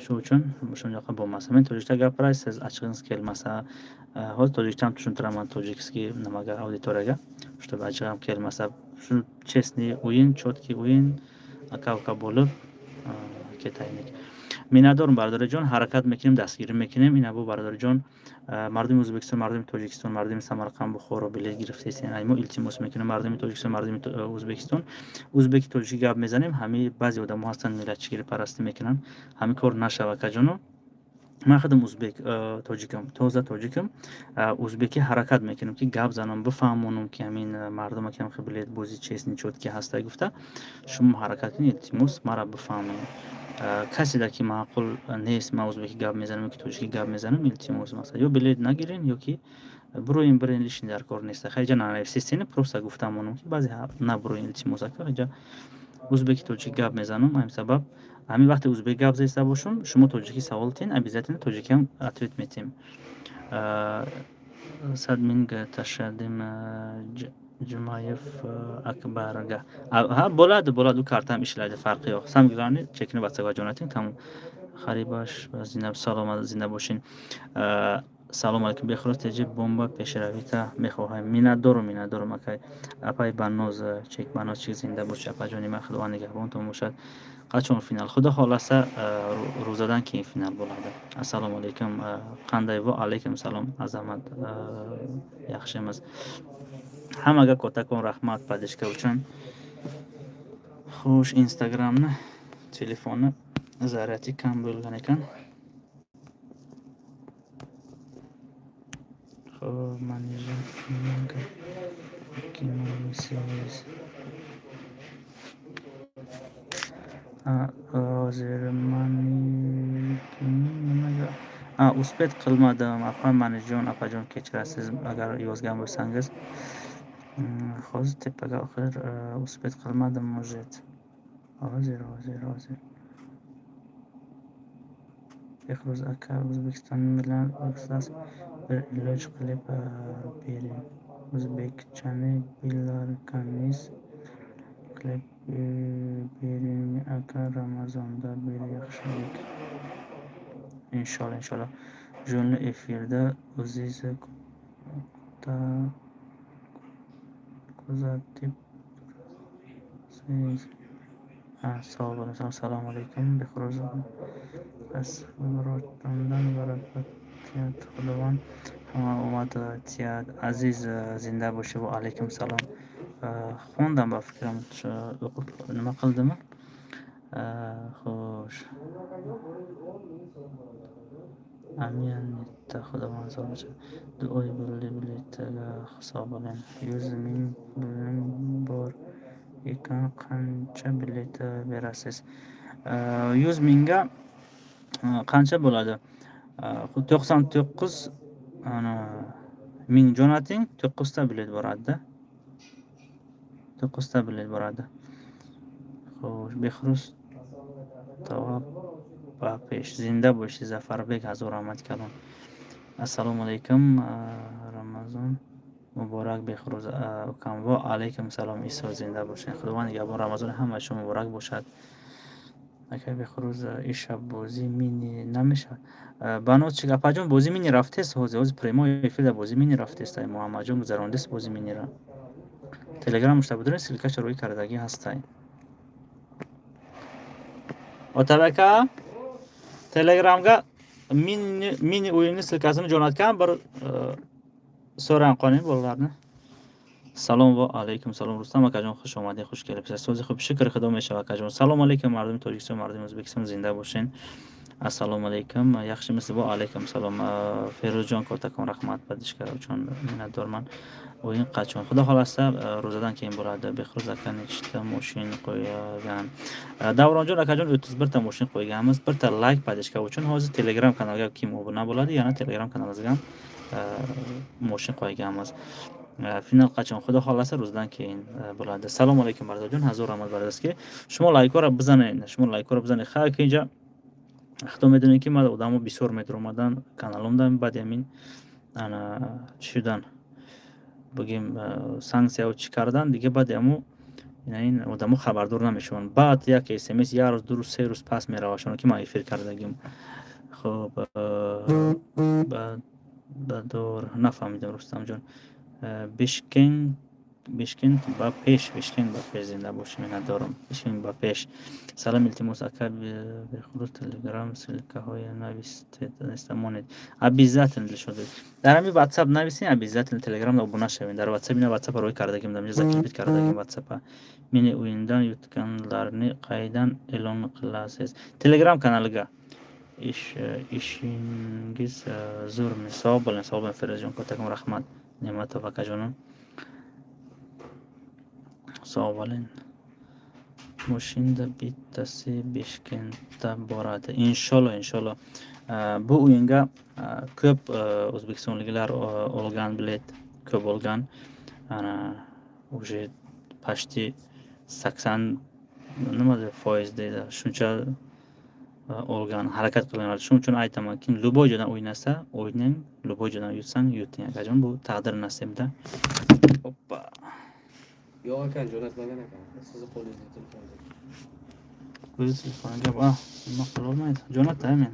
Shu uchun shunaqa bo'lmasa. Men tojikcha gapiray, siz achchig'ingiz kelmasa, hozir tojikcha ham tushuntiraman tojikский nimaga, auditoriyaga, чтобы achchig'im kelmasa. Shu честный o'yin, чёткий o'yin, aka uka bo'lib ketaylik. Миннатдорам, бародариҷон, ҳаракат мекунем, дастгирӣ мекунем. Ина бу, бародариҷон, мардуми Ӯзбекистон, мардуми Тоҷикистон, мардуми Самарқанд, Бухоро, билет гирифтаистен. Ай мо илтимос мекунем, мардуми Тоҷикистон, мардуми Ӯзбекистон, ӯзбеки тоҷикӣ гап мезанем. Ҳамаи баъзе одамо ҳастанд, миллатчигирипарастӣ мекунанд. Ҳамин кор нашава, акаҷоно. Ман худам узбек, тоҷикам, тоза тоҷикам. Узбекӣ ҳаракат мекунем, ки гап занам, бифаҳмонам, ки ҳамин мардума ки ҳам билет бози честный, чёткий ҳаста гуфта. Шумо ҳаракат кунед, илтимос, маро бифаҳмед. Каседа ки маъқул нест, ман узбекӣ гап мезанам ё ки тоҷикӣ гап мезанам, илтимос, масалан, ё билет нагирен, ё ки буроем, бирен, лишний дар кор неста. Хайҷа нанависистен, просто гуфтам монам, ки баъзе набуроен, илтимос, ака. Ҳаҷа узбеки тоҷикӣ гап мезанам. Ҳамин сабаб, ҳамин вақте узбек гап заиста бошум, шумо тоҷикӣ савол тиҳен, обязательно тоҷикиам ответ метиҳем. 100 мин ташаддим Ҷумаев Акбарга. Ҳа, bo'ladi, bo'ladi, u kartam ishlaydi, farqi yo'q. Самое главное, чекini WhatsAppga jo'nating, tamom. Харибаш, зинда, саломат, зинда бошин. Салому алайкум, Бехрӯз теҷи, бомба пешравита мехоҳем. Миннатдорум, миннатдорум, акай, апай Банноз, чек Банноз чик, зинда боши, апаҷони ман, Худованд нигаҳбонтон бошад. Қачон финал? Худо хоҳласа, рӯзадан keyin финал bo'ladi. Assalomu alaykum, qanday? Va alaykum salom, Azamat, yaxshimiz. Hammaga kattakon rahmat поддержка uchun. Xo'sh, Instagramni telefoni zaryadi kam bo'lgan ekan. Xo'p, manejер 2008. Hozir nimaga успеть qilmadim, apa Manijon, apajon, kechirasiz, agar yozgan bo'lsangiz. Hozir tepaga oxir успеть qilmadim, может. Hozir, hozir, hozir. Behruz aka, O'zbekiston bilan bir iloj qilib bering. O'zbekchani bilarkansiz, qilib bering, aka, Ramazonda bir yaxshilik. Inshaalloh, inshaalloh. Jonli efirda o'zingiz kuzatib turasiz. Ha, sog' bo'ling. Assalomu alaykum. Behruz Asrorjondan barakat, Xudovand hamma omad tiyad. Aziz, zinda bo'shi. Va alaykum salom. Хондам, ба фикрам, o'qib nima qildimi? Xo'sh. Amiyatda Xudovand zo'r duoy bo'ldi, biletaga hisob oling. 100 ming pulim bor ekan, qancha bilet berasiz? 100 mingga qancha bo'ladi? 99 ming jo'nating, 9 ta bilet boradi-da. 9 ta bilet boradi. Xo'sh, Behruz tog'a, ба пеш, зинда бошӣ, Зафарбек, ҳазор раҳмати калон. Ассалому алайкум, Рамазон муборак, Бехрӯз укам. Ва алайкум салом, Исо, зинда бошед. Худованд нигаҳбон, Рамазони ҳамаи шумо муборак бошад. Акай Бехрӯз, ишаб бозӣ мини намешавад? Баноз чӣ, апаҷон, бозӣ мини рафтест ҳозир, ҳозир прямой эфирда бозӣ мини рафтест. Муҳаммадҷон гузарондест бозӣ минира. Телеграм мушта будурен, ссылка ша рӯй кардагӣ ҳастай. Отабака, Телеграмга мини o'yinni ссылка sini jo'natgan bir so'rang qoling bolalarni. Салом, ва алайкум салом, Рустам акаҷон, хуш омадед, хуш келибсиз. Сози хуб, шукри Худо мешава, акаҷон. Салом алайкум, мардуми Тоҷикистон, мардуми Ӯзбекистон, зинда бошен. Ассалому алайкум, яхшимisiz? Ва алайкум салом, Ферӯзҷон, катакон раҳмат, поддержка учун миннатдорман. O'yin qachon? Xudo xohlasa, ro'zadan keyin bo'ladi. Behruz aka, nechta moshin qo'ygan? Davronjon akajon, 31 ta moshin qo'yganmiz. Birta layk, поддержка uchun hozir Telegram kanalga kim obuna bo'ladi, yana Telegram kanalimizga ham moshin qo'yganmiz. Final qachon? Xudo xohlasa, ro'zadan keyin bo'ladi. Салому алайкум, бародарҷон, ҳазор раҳмат, бародарский. Шумо лайкҳоро бизанед, шумо лайкҳоро бизанед. Хайр, ки инҷа худо медонед, ки ман одамо бисёр медаромаданд каналомда, баъди ҳамин ана чӣ шудан, бигем, санксияо чӣ кардан, дига баъди ҳамо ин одамо хабардор намешаванд. Баъд як смс як рӯз, 2 рӯз, 3 рӯз пас меравашон, ки ман эфир кардагим. Хуб, бадор нафаҳмидам, Рустамҷон. Бишкен, Бишкент ба пеш, Бишкент ба пеш, зинда бошӣ, миннатдорам. Бишкент ба пеш. Салом, илтимос, ака Бехрӯз, Телеграм ссылка ҳоя навистед, монед. Обязательно, Дилшод. Дар ҳамин WhatsApp нависен, обязательно Телеграм обуна шавед. Дар WhatsApp ина WhatsApp рӯй кардагим, дар инҷа закрепить кардагим WhatsApp. Мини o'yindan yutganlarni qaydan e'lon qilasiz? Telegram kanaliga. Ishingiz zo'rmi? Sog' bo'ling, sog' bo'ling, Feruzjon, kattakon rahmat. Ne'matov akajonim. Sog' bo'ling. Moshinda bittasi Bishkentda boradi. Inshaalloh, inshaalloh. Bu o'yinga ko'p o'zbekistonliklar olgan bilet, ko'p olgan. Ana уже почти 80 nima deb foiz deydi, shuncha olgan, harakat qilganlar. Shuning uchun aytaman, kim любой joydan o'ynasa, o'ynang, любой joydan yutsang, yuting, akajon, bu taqdir nasibda. Oppa. Yo'q ekan, jo'natmagan ekan. Sizni qo'lingizda telefonda. O'zi telefoniga nima qilolmaydi. Jo'natay men.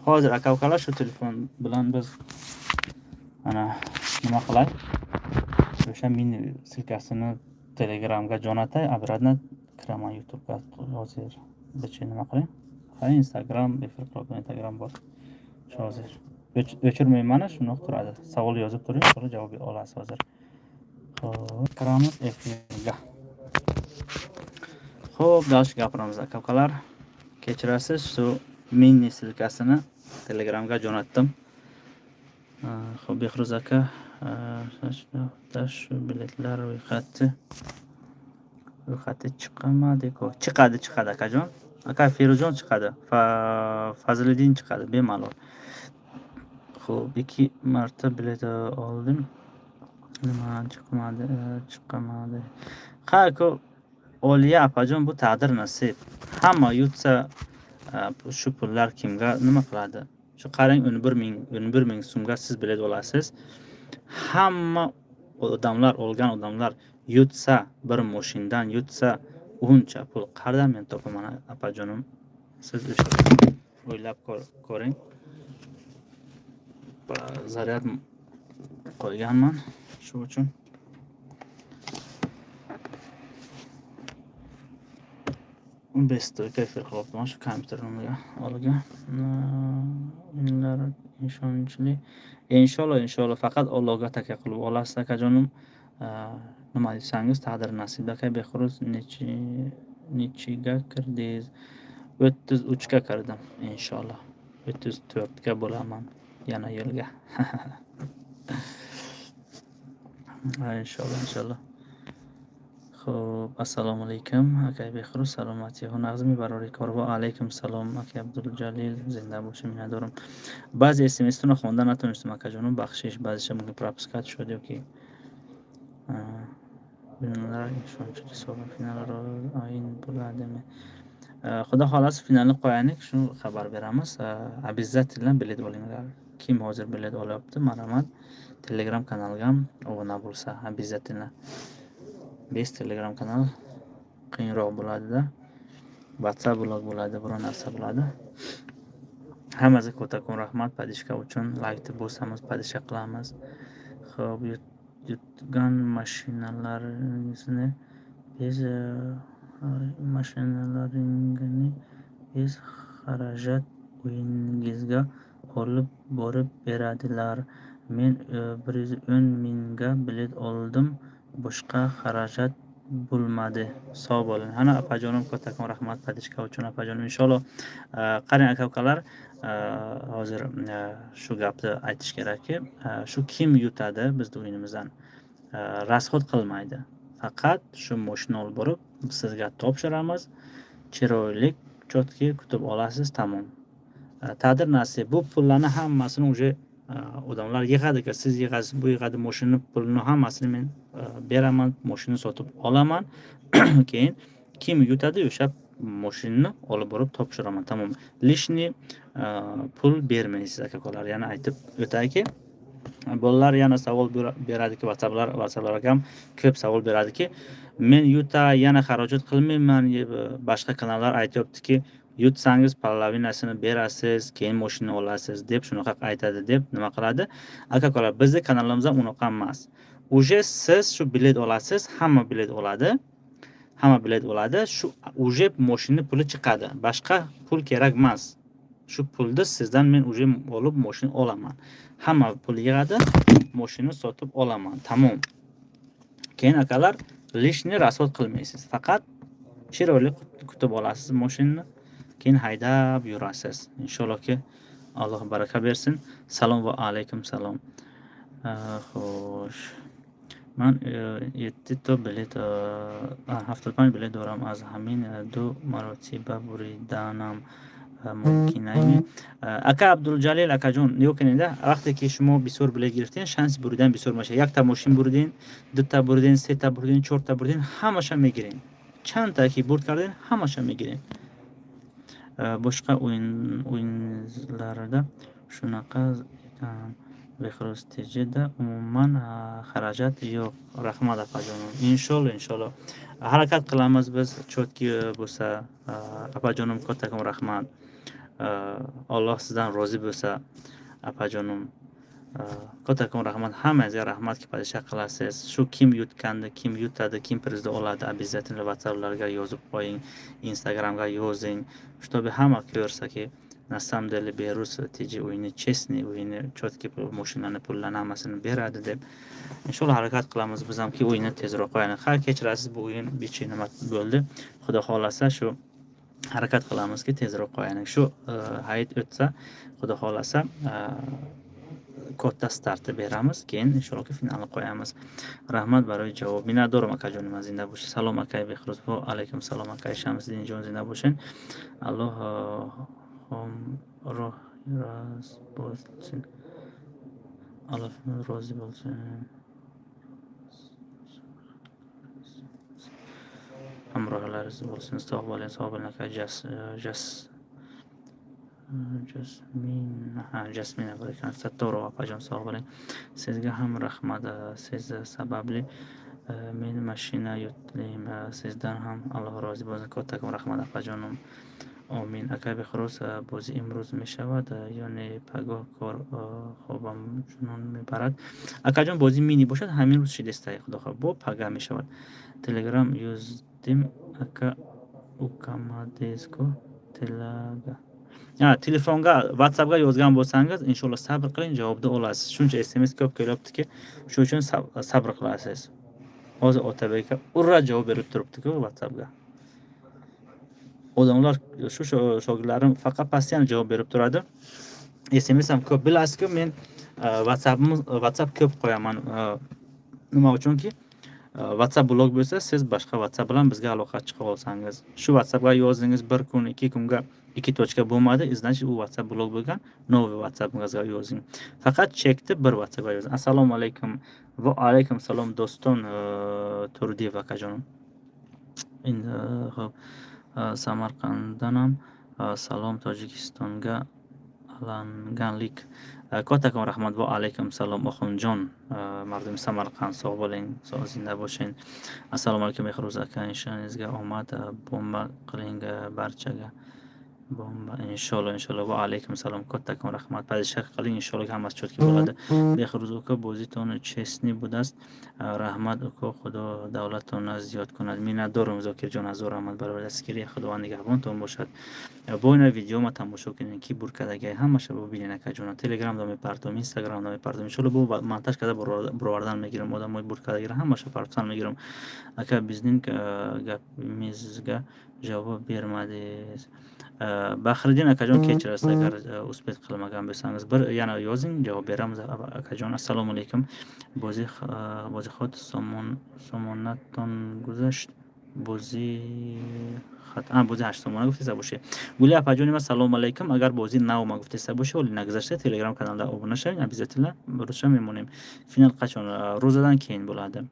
Hozir, aka ukalar, shu telefon bilan biz ana nima qilay? O'sha mini ссылка sini Telegramga jo'natay, обратно kiraman YouTube'ga hozir. Bicha nima qiling? Ha, Instagram efir qilib, Instagram bor. Shu hozir. O'chirmayman, shundoq turadi. Savol yozib turing, so'ra javob olasiz hozir. Xo'p, kiramiz efirga. Xo'p, дальше gapiramiz, aka ukalar. Kechirasiz, shu mini ссылка sini Telegramga jo'natdim. Xo'p, Behruz aka, shu biletlar ro'yxati chiqamadi-ku. Chiqadi, chiqadi, akajon. Aka Feruzjon chiqadi. Fazliddin chiqadi bemalol. Xo'p, ikki marta bilet oldim. Nima chiqmadi, chiqamadi. Ha, aka, Oliya opajon, bu taqdir nasib. Hamma yutsa, shu pullar kimga nima qiladi? Shu qarang, 11 ming, 11 ming so'mga siz bilet olasiz. Hamma odamlar, olgan odamlar yutsa, bir moshindan yutsa, uncha pul qayerdan men topaman, opajonim? Siz o'sha o'ylab ko'ring. Zaryad qo'yganman shu uchun. Без стойка efir qilyapman shu kompyuter nimaga olgan. O'yinlar ishonchli. Inshaalloh, inshaalloh, faqat Allohga takka qilib olasiz, akajonim. Nima desangiz, taqdir nasib. Aka Behruz, nechiga kirdingiz? 33ga kirdim, inshaalloh. 34ga bo'laman yana yo'lga. Inshaalloh, inshaalloh. Хуб, ассалому алайкум, акай Бехрӯз, саломатиҳо нағз мебарорӣ кор? Ва алайкум салом, акай Абдулҷалил, зинда бошӣ, миннатдорам. Баъзе смстонро хонда натонистам, акаҷону, бахшиш, баъзеша мумкин пропускать шуд ё ки финалро ин буладеме. Худо хоҳласа, finalni qo'yaylik, shu xabar beramiz. Обязательно bilet olinglar. Kim hozir bilet olyapti, marhamat, Telegram kanalga ham obuna bo'lsa, обязательно. Без Telegram kanal qiyinroq bo'ladida. WhatsApp blok bo'ladi, biror narsa bo'ladi. Hammasiga kattakon rahmat поддержка uchun. Laykni bosamiz, поддержка qilamiz. Xo'p, yutgan mashinalaringni без xarajat uyingizga olib borib beradilar. Men 110 mingga bilet oldim, boshqa xarajat bo'lmadi. Sog' bo'ling. Ana, opajonim, kattakon rahmat поддержка uchun, opajonim. Inshaalloh, qarang, aka ukalar, hozir shu gapni aytish kerakki, shu kim yutadi bizni o'yinimizdan, расход qilmaydi. Faqat shu moshina olib borib sizga topshiramiz. Chiroyli, чёткий kutib olasiz, tamom. Taqdir nasib. Bu pullarni hammasini уже odamlar yig'adi, siz yig'asiz, bu yig'adi, moshinani pulini hammasini men beraman, moshina sotib olaman. Keyin kim yutadi, o'sha moshinani olib borib topshiraman, tamom. Лишний pul bermaysiz, aka ukalar. Yana aytib o'tayki, bolalar yana savol beradiki, WhatsApplarga ham ko'p savol beradiki, men yutay, yana xarajat qilmayman, boshqa kanallar aytyaptiki, yutsangiz половина sini berasiz, keyin moshina olasiz deb shunaqa aytadi deb nima qiladi. Aka ukalar, bizni kanalimizda unaqa emas. Уже siz shu bilet olasiz, hamma bilet oladi, hamma bilet oladi, shu уже moshina puli chiqadi, boshqa pul kerak emas. Shu pulni sizdan men уже olib moshina olaman. Hamma pul yig'adi, moshina sotib olaman, tamom. Keyin, akalar, лишний расход qilmaysiz, faqat chiroyli kutib olasiz moshinani, keyin haydab yurasiz. Inshaallohki, Alloh baraka bersin. Salom va alaykum salom. Xo'sh, ман yettita билет, 75 билет дорам, аз ҳамин ду маротиба буриданам мумкинами? Ака Абдулҷалил, акаҷон, нигоҳ кунед, вақте ки шумо бисёр билет гирифтен, шанси буридан бисёр мешавад. Якта мошин буриден, дута буриден, сета буриден, чорта буриден, ҳамаша мегирен. Чандта ки бурд карден, ҳамаша мегирен. Boshqa o'yinlarda shunaqa ekan. Behruz TJda umuman xarajat yo'q. Rahmat, opajonim. Inshaalloh, inshaalloh, harakat qilamiz biz, чёткий bo'lsa. Opajonim, kattakon rahmat. Alloh sizdan rozi bo'lsa, opajonim. Kattakon rahmat, hammangizga rahmatki, поддержка qilasiz. Shu kim yutgandi, kim yutadi, kim prizni oladi, обязательно WhatsApplarga yozib qo'ying, Instagramga yozing, чтобы hamma ko'rsaki, на самом деле Behruz TJ o'yini честный, o'yini чёткий, moshinani pullarni hammasini beradi deb. Inshaalloh, harakat qilamiz biz hamki, o'yinni tezroq qo'yaylik. Ha, kechirasiz, bu o'yin bichi nima bo'ldi. Xudo xohlasa, shu harakat qilamizki, tezroq qo'yaylik. Shu hayit o'tsa, xudo xohlasa, katta startni beramiz, keyin inshaalloh finalni qo'yamiz. Rahmat барои ҷавоб, миннатдорам, акаҷони ман, зинда бошед. Салом, акай Беҳрӯз. Ва алайкум салом, акай Шамсиддинҷон, зинда бошед. Аллоҳ роҳ рост bo'lsin, Alloh rozi bo'lsin, hamrohlaringiz bo'lsin. Sog' bo'ling, sog' bo'ling, aka. Jas Jasmin, ha, Jasmina bor ekan. Sattorova opajon, sog' bo'ling. Sizga ham rahmat, siz sababli men mashina yutdim. Sizdan ham Alloh rozi bo'lsin. Kattakon rahmat, opajonim. Омин. Акай Беҳрӯз, бозӣ имрӯз мешавад ё не? Пагоҳ кор, хобам чунон мебарад. Акаҷон, бозӣ мини бошад, ҳамин рӯз шидестай, худо хоҳ, бо пага мешавад. Телеграм юздим, ака, укамадеску телага. Telefonga, WhatsAppga yozgan bo'lsangiz, inshaalloh, sabr qiling, javobni olasiz. Shuncha SMS ko'p kelyaptiki, shuning uchun sabr qilasiz. Hozir Otabek aka ura javob berib turibdi-ku WhatsAppga. Odamlar, shu shogirdlarim faqat постоянно javob berib turadi. SMS ham ko'p. Bilasizku, men WhatsApp ko'p qo'yaman. Nima uchunki, WhatsApp blok bo'lsa, siz boshqa WhatsApp bilan bizga aloqa chiqa olsangiz, shu WhatsAppga yozdingiz, bir kun, 2 kunga ikki точка bo'lmadi, значит, u WhatsApp blok bo'lgan. Новый WhatsAppingizga yozing, faqat chekni bir WhatsAppga yozing. Assalomu alaykum. Va alaykum salom, Doston Turdiyev akajonim. Endi ho'p, Samarqanddanam salom Tojikistonga alanganlik. Kattakon rahmat. Va alaykum salom, Oxunjon, mardumi Samarqand, sog' bo'ling, sog', zinda bo'ling. Assalomu alaykum, Behruz aka, ishingizga omad, bomba qiling barchaga, bomba, inshaalloh, inshaalloh. Va alaykum salom, kattakon rahmat. Поддержка qiling, inshaalloh, hammasi чётко bo'ladi. Behruz uka, бозитон честный будааст. Раҳмат, уко, Худо давлатонро зиёд кунад. Миннатдорам, Зокирҷон, ҳазор раҳмат барои дастгирӣ. Худованд нигаҳбонтон бошад. Бо ина видеома тамошо кунед, ки бур кардагиай, ҳамаша бубинед, акаҷона. Телеграмда мепартом, Инстаграмда мепартом, иншоалло. Бо монтаж карда буровардан мегирам, одамои бур кардагиро ҳамаша партофтан мегирам. Ака, бизнинг гапимизга ҷавоб бермадиз. Бахриддин акаҷон, кечирasiz, agar успеть qilmagan bo'lsangiz, bir yana yozing, javob beramiz, akajon. Assalomu alaykum. Бозихот сомонатон гузашт, бозӣ бозӣ 8 сомона гуфтеса бошед. Гули апаҷони ман, салому алайкум. Агар бозӣ наома гуфтеса бошед, оли нагузашта, Телеграм каналда обуна шавед, обязательно рӯзша мемонем. Финал қачон? Рӯзадан кейин bo'ladi.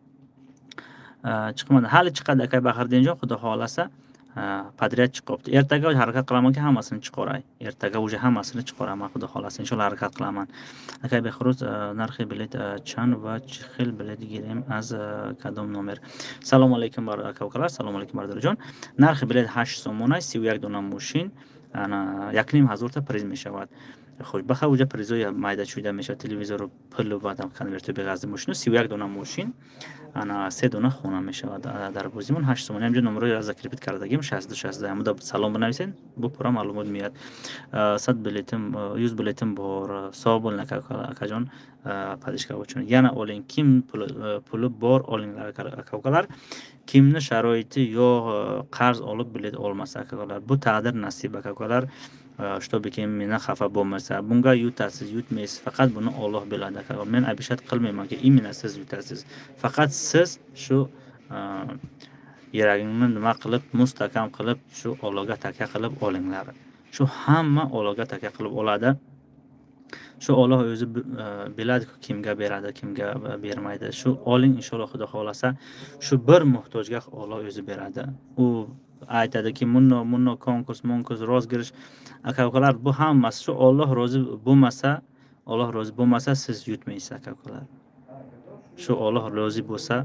Chiqmadi hali, chiqadi, aka Bahriddinjon, xudo xohlasa, подряд chiqyapti. Ertaga harakat qilamanki, hammasini chiqaray. Ertaga уже hammasini chiqaraman, xudo xohlasa, inshaalloh, harakat qilaman. Ака Беҳрӯз, нархи билет чанд ва чӣ хел билет гирем, аз кадом номер? Салому алайкум, ака, укалар, салому алайкум, бародарҷон. Нархи билет 8 сомона, 31 дона мошин, якним ҳазорта приз мешавад. Хуш баха, уҷа призои майда чӯйда мешавад, телевизору, пулу, баъдам конверту, беғазди мошину, 31 дона мошин, ана се дона хона мешавад дар бозимон. 8 сомона. Ҳамҷо номерои закрепить кардагим, 62 62, ҳамуда салом бинависед, бо пурра маълумот меяд. 100 билетим, 100 билетим бор. Сог bo'lin, акаҷон, поддержка uchun yana oling. Kim puli bor, olinglar, aka ukalar. Kimni sharoiti yo'q, qarz olib bilet olmasa, aka ukalar. Bu taqdir, nasib, aka ukalar, чтобы keyin meni xafa bo'lmasa. Bunga yutasiz, yutmaysiz, faqat buni Olloh biladi, aka. Men обещать qilmaymanki, именно siz yutasiz. Faqat siz shu yuragingni nima qilib, mustahkam qilib, shu Ollohga takya qilib olinglar. Shu hamma Ollohga takya qilib oladi. Shu Olloh o'zi biladiku, kimga beradi, kimga bermaydi. Shu oling, inshaalloh, xudo xohlasa, shu bir muhtojga Olloh o'zi beradi. U aytadiki, munno munno konkurs monkurs, розыгрыш, aka ukalar, bu hammasi shu Olloh rozi bo'lmasa, Olloh rozi bo'lmasa, siz yutmaysiz, aka ukalar. Shu Olloh rozi bo'lsa,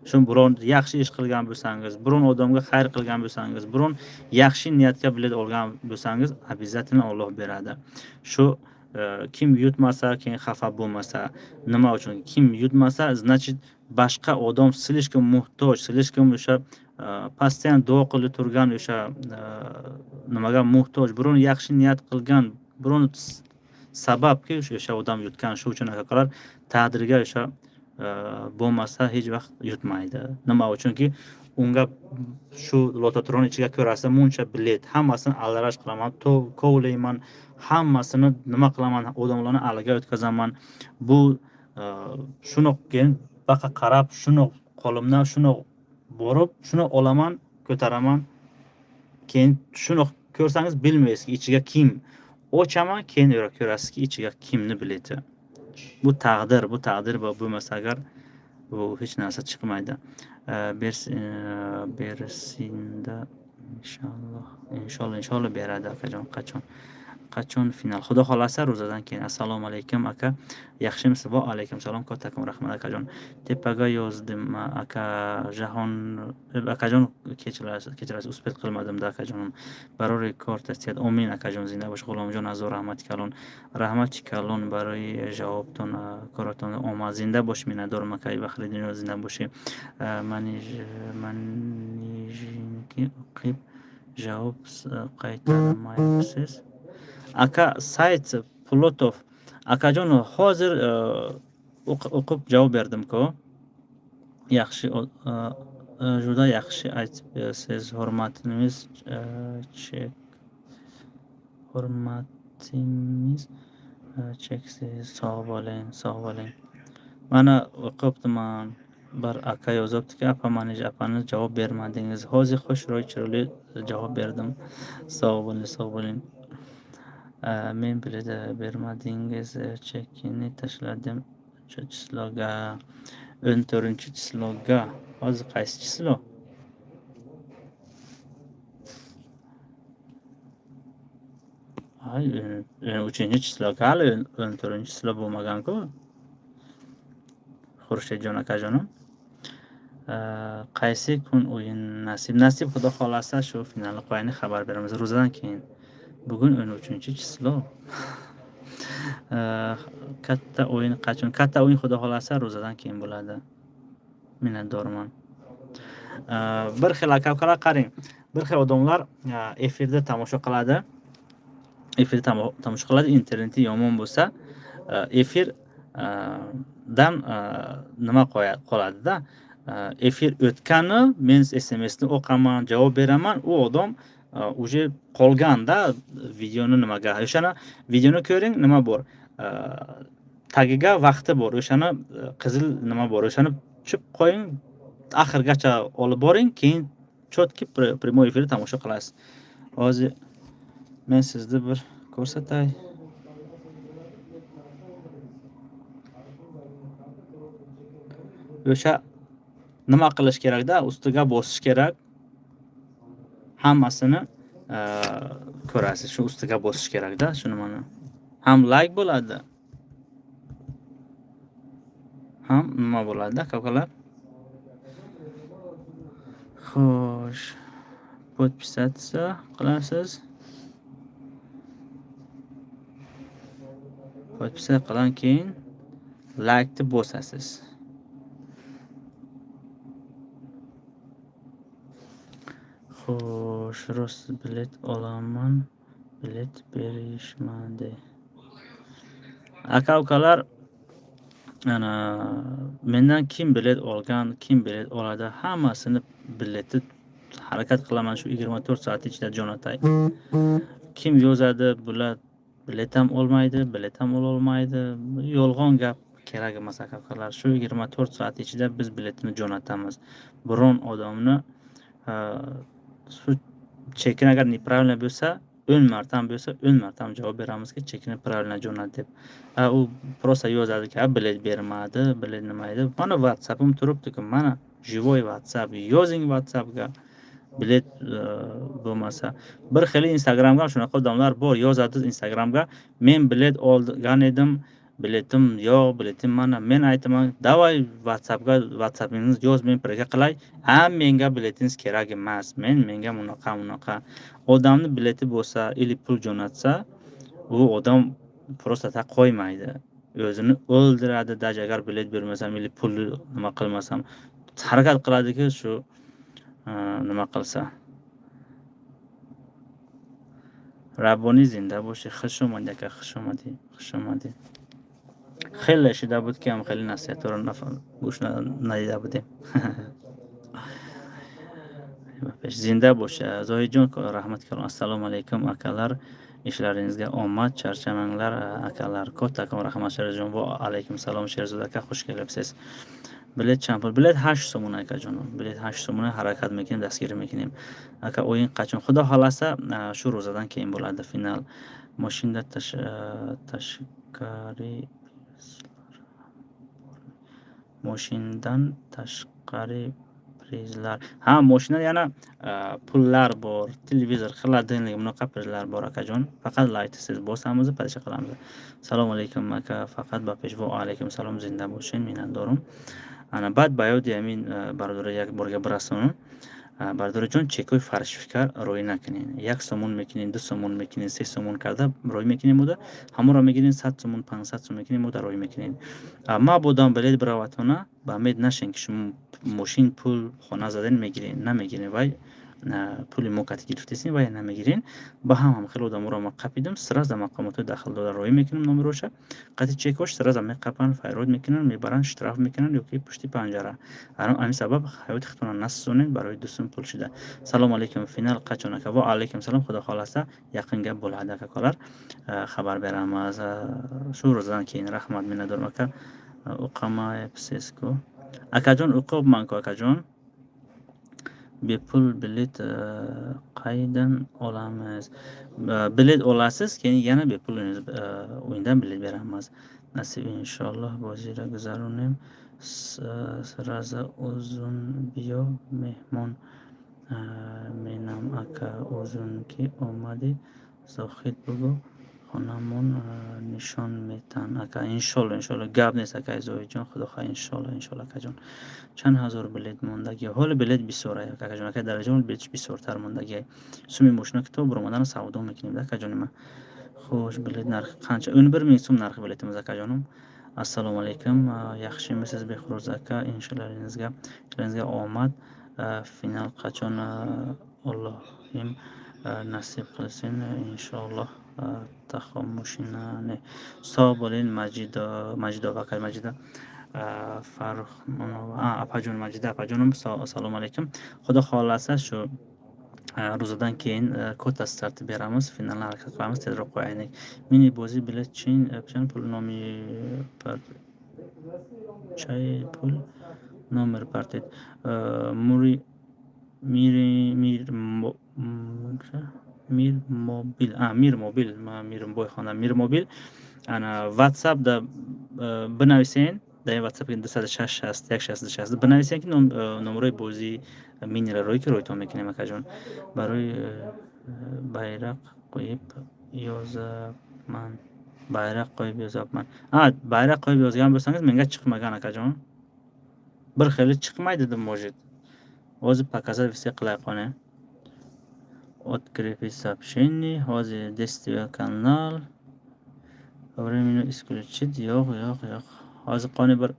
shu biron yaxshi ish qilgan bo'lsangiz, biron odamga xayr qilgan bo'lsangiz, biron yaxshi niyatga bilet olgan bo'lsangiz, обязательно Olloh beradi. Shu kim yutmasa, keyin xafa bo'lmasa. Nima uchun? Kim yutmasa, значит, boshqa odam слишком muhtoj, слишком o'sha постоянно duo qilib turgan, o'sha nimaga muhtoj, biron yaxshi niyat qilgan, biron sababki o'sha odam yutgan. Shu uchun, aka ukalar, taqdirga o'sha bo'lmasa, hech vaqt yutmaydi. Nima uchunki, unga shu lototron ichiga ko'rasiz muncha bilet, hammasini alarash qilaman, kovlayman, hammasini nima qilaman, odamlarni aliga o'tkazaman. Bu shuni keyin baqa qarab, shuni qo'limdan shuni borib, shuni olaman, ko'taraman. Keyin shuni ko'rsangiz, bilmaysiz ichiga kim ochaman, keyin ko'rasizki, ichiga kimni bileti. Bu taqdir, bu taqdir bo'lmasa agar, bu hech narsa chiqmaydi. Bersinda inshaalloh, inshaalloh, inshaalloh beradi, akajon. Qachon final? Xudo xohlasa, ro'zadan keyin. Assalomu alaykum, aka, yaxshimisiz? Va alaykum salom, kattakon rahmat, akajon. Tepaga yozdim, aka Jahon akajon, kechirasiz, kechirasiz, успеть qilmadimda, akajonim. Барори кор тастият, омин, акаҷон, зинда бош. Ғуломҷон, ҳазор раҳмати калон, раҳмати калон барои ҷавобтон, коратон омад. Зинда бош, миннатдорам, акаи Бахриддинҷон, зинда бошӣ. Манижинки оқиб ҷавоб қайтармайапсиз, ака Сайт Пулотов акаҷон. Ҳозир o'qib javob berdim-ku. Yaxshi, juda yaxshi aytibsiz, hurmatimiz chek, hurmatimiz cheksiz. Sog' bo'ling, sog' bo'ling. Mana, o'qibdiman. Bir aka yozibdiki, "Apa, Manija apani javob bermadingiz." Hozir xushro'y, chiroyli javob berdim. Sog' bo'ling, sog' bo'ling. Men bilet bermadingiz, chekini tashladim число ga, 14-число ga. Hozir qaysi число? Ay, 13-число ga, hali 14-число bo'lmagan-ku. Xurshidjon akajonim. Qaysi kun o'yin nasib? Nasib, Xudo xohlasa, shu finalni qo'yaylik, xabar beramiz ro'zadan keyin. Bugun 13-число. Katta o'yin qachon? Katta o'yin, Xudo xohlasa, ro'zadan keyin bo'ladi. Minnatdorman. Bir xil aka ukalar, qarang, bir xil odamlar efirda tomosha qiladi. Efirda tomosha qiladi, interneti yomon bo'lsa, efir dan nima qoladida. Efir o'tgani men SMSni o'qaman, javob beraman, u odam уже qolganda videoni nimaga, o'shani videoni ko'ring, nima bor, tagiga vaqti bor, o'shani qizil nima bor, o'shani tushib qo'ying, oxirigacha olib boring, keyin четкий прямой efirda tomosha qilasiz. Hozir men sizni bir ko'rsatay. O'sha nima qilish kerakda, ustiga bosish kerak. Hammasini ko'rasiz. Shu ustiga bosish kerakda, shu nimani. Ham like bo'ladi, ham nima bo'ladi, aka ukalar. Xo'sh, подписаться qilasiz. Подписаться qilgan keyin laykni bosasiz. Xo'sh, rost bilet olaman, bilet berishmadi. Aka ukalar, ana mendan kim bilet olgan, kim bilet oladi, hammasini bileti harakat qilaman shu 24 soat ichida jo'natay. Kim yozadi, bular bilet ham olmaydi, bilet ham ololmaydi. Yolg'on gap kerak emas, aka ukalar. Shu 24 soat ichida biz biletini jo'natamiz. Biron odamni shu chekini agar неправильно bo'lsa, 10 marta ham bo'lsa, 10 marta ham javob beramizki, chekini правильно jo'nat deb. U просто yozadiki, bilet bermadi, bilet nima edi. Mana WhatsAppim turibdi-ku, mana живой WhatsApp. Yozing WhatsAppga. Bilet bo'lmasa. Bir xil Instagramga ham shunaqa odamlar bor, yozadi Instagramga, men bilet olgan edim, biletim yo'q, biletim mana. Men aytaman, давай WhatsAppga WhatsAppingizni yoz, men birga qilay. Ha, menga biletingiz kerak emas. Menga bunaqa bunaqa. Odamni bileti bo'lsa или pul jo'natsa, u odam просто так qo'ymaydi. O'zini o'ldiradi, даже agar bilet bermasam или pulni nima qilmasam. Harakat qiladiki, shu nima qilsa. Rabboniy, зинда бошӣ. Хуш омадӣ, ака, хуш омадӣ, хуш омадӣ. Хеле шида буд, ки ҳам хеле насиҳатҳоро гӯш надида будем. Зинда боша. Зоҳидҷон, раҳмат калом. Ассалому алайкум, akalar. Ishlaringizga omad, charchamanglar, akalar. Kattakon rahmat, Sherzodjon. Va alaykum salom, Sherzod aka, xush kelibsiz. Билет чанд пул? Билет 8 сомон, акаҷоном. Билет 8 сомон, ҳаракат мекунем, дастгирӣ мекунем. Ака, o'yin qachon? Xudo xohlasa, shu ro'zadan keyin bo'ladi final. Moshinda tashqari, moshindan tashqari prizlar. Ha, moshinada yana pullar bor, televizor, холодильник, bunaqa prizlar bor, akajon. Faqat laykni siz bosamiz, подписка qilamiz. Assalomu alaykum, aka, faqat ба пеш. Va alaykum salom, зинда бошед, миннатдорум. Ана баъд ба ёди ҳамин бародаро як борга бирасонам. Бародароҷон, чекҳои фальсификат роӣ накунед. 1 сомон мекунед, 2 сомон мекунед, 3 сомон карда роӣ мекунед, мода ҳамонро мегиред, 100 сомон, 500 сом мекунед, мода роӣ мекунед. Мабодам билет бираватона, ба умед нашен, ки шумо мошин, пул, хона заден, мегиред, намегиред. Вай пули мо кати гирифтесем, вай намегирен. Ба ҳам хеле одаморо ма қапидам, сразу мақомотҳои дахлдора роӣ мекунам номероша қати чекош, сразу меқапанд, файрод мекунанд, мебаранд, штраф мекунанд ё ки пушти панҷара. Ҳамин сабаб ҳаёти худтонро насӯзонед барои 2 сум пул шида. Салому алайкум, финал қачон, ака? Ва алайкум салом, Худо хоҳласа, яқин гап bo'ladi, akalar, xabar beramiz shu ro'zadan keyin. Rahmat, minnatdorman, aka. O'qimayapsiz-ku. Акаҷон, уқобман-ку, акаҷон. Bepul bilet qaydan olamiz? Bilet olasiz, keyin yana bepul o'yindan bilet beramiz. Насиб, иншоаллоҳ, бозиро гузаронем. Сразу узун биё, меҳмон менам, ака. Узун ки омадӣ, Зоҳид бугӯ, хонамон нишон метаҳанд, ака. Иншолло, иншолло, гап нест, акаи Зоҳидҷон. Худо хоҳад, иншолло, иншолло, акаҷон. Чанд ҳазор билет мондагӣ? Ҳоло билет бисёр, акаҷон. Акаи Далерҷон, билетш бисёртар мондагӣ. Суми мошина ки то буромадана савдо мекунем, да, акаҷони ман. Хуш, билет нархи қанча? 11 000 сум нархи билетимиз, акаҷонум. Ассалому алайкум, yaxshimisiz, Бехрӯз ака? Иншолло, ishlaringizga omad. Final qachon, Ollohim nasib qilsin, inshaalloh. Тахомӯшинане. Sog' bo'ling, Majidova, акай Маҷида Фаррухмонова, апаҷон Маҷида апаҷонум, ассалому алайкум. Худо xohlasa, shu ro'zadan keyin katta start beramiz, finalni harakat qilamiz, tezroq qo'yaylik. Mini бозӣ билет чанд пул? Номи чай пул номер партед. Мури мири мир Мир Мобил, Мир Мобил, ман Мир бой хондам. Мир Мобил, ана, WhatsApp да бинависен, дар ин WhatsApp 206 61 66 бинависен, ки номерои бозии минира рӯй ки рӯйтон мекунем, акаҷон. Барои байрақ қоиб ёзабман, байрақ qo'yib yozapman. Bayroq qo'yib yozgan bo'lsangiz, menga chiqmagan, akajon. Bir xili chiqmaydi, может. Hozir показать все qilay, qani. Открыть сообщение, hozir действие, канал временно исключить. Yo'q, yo'q, yo'q. Hozir, qani, bir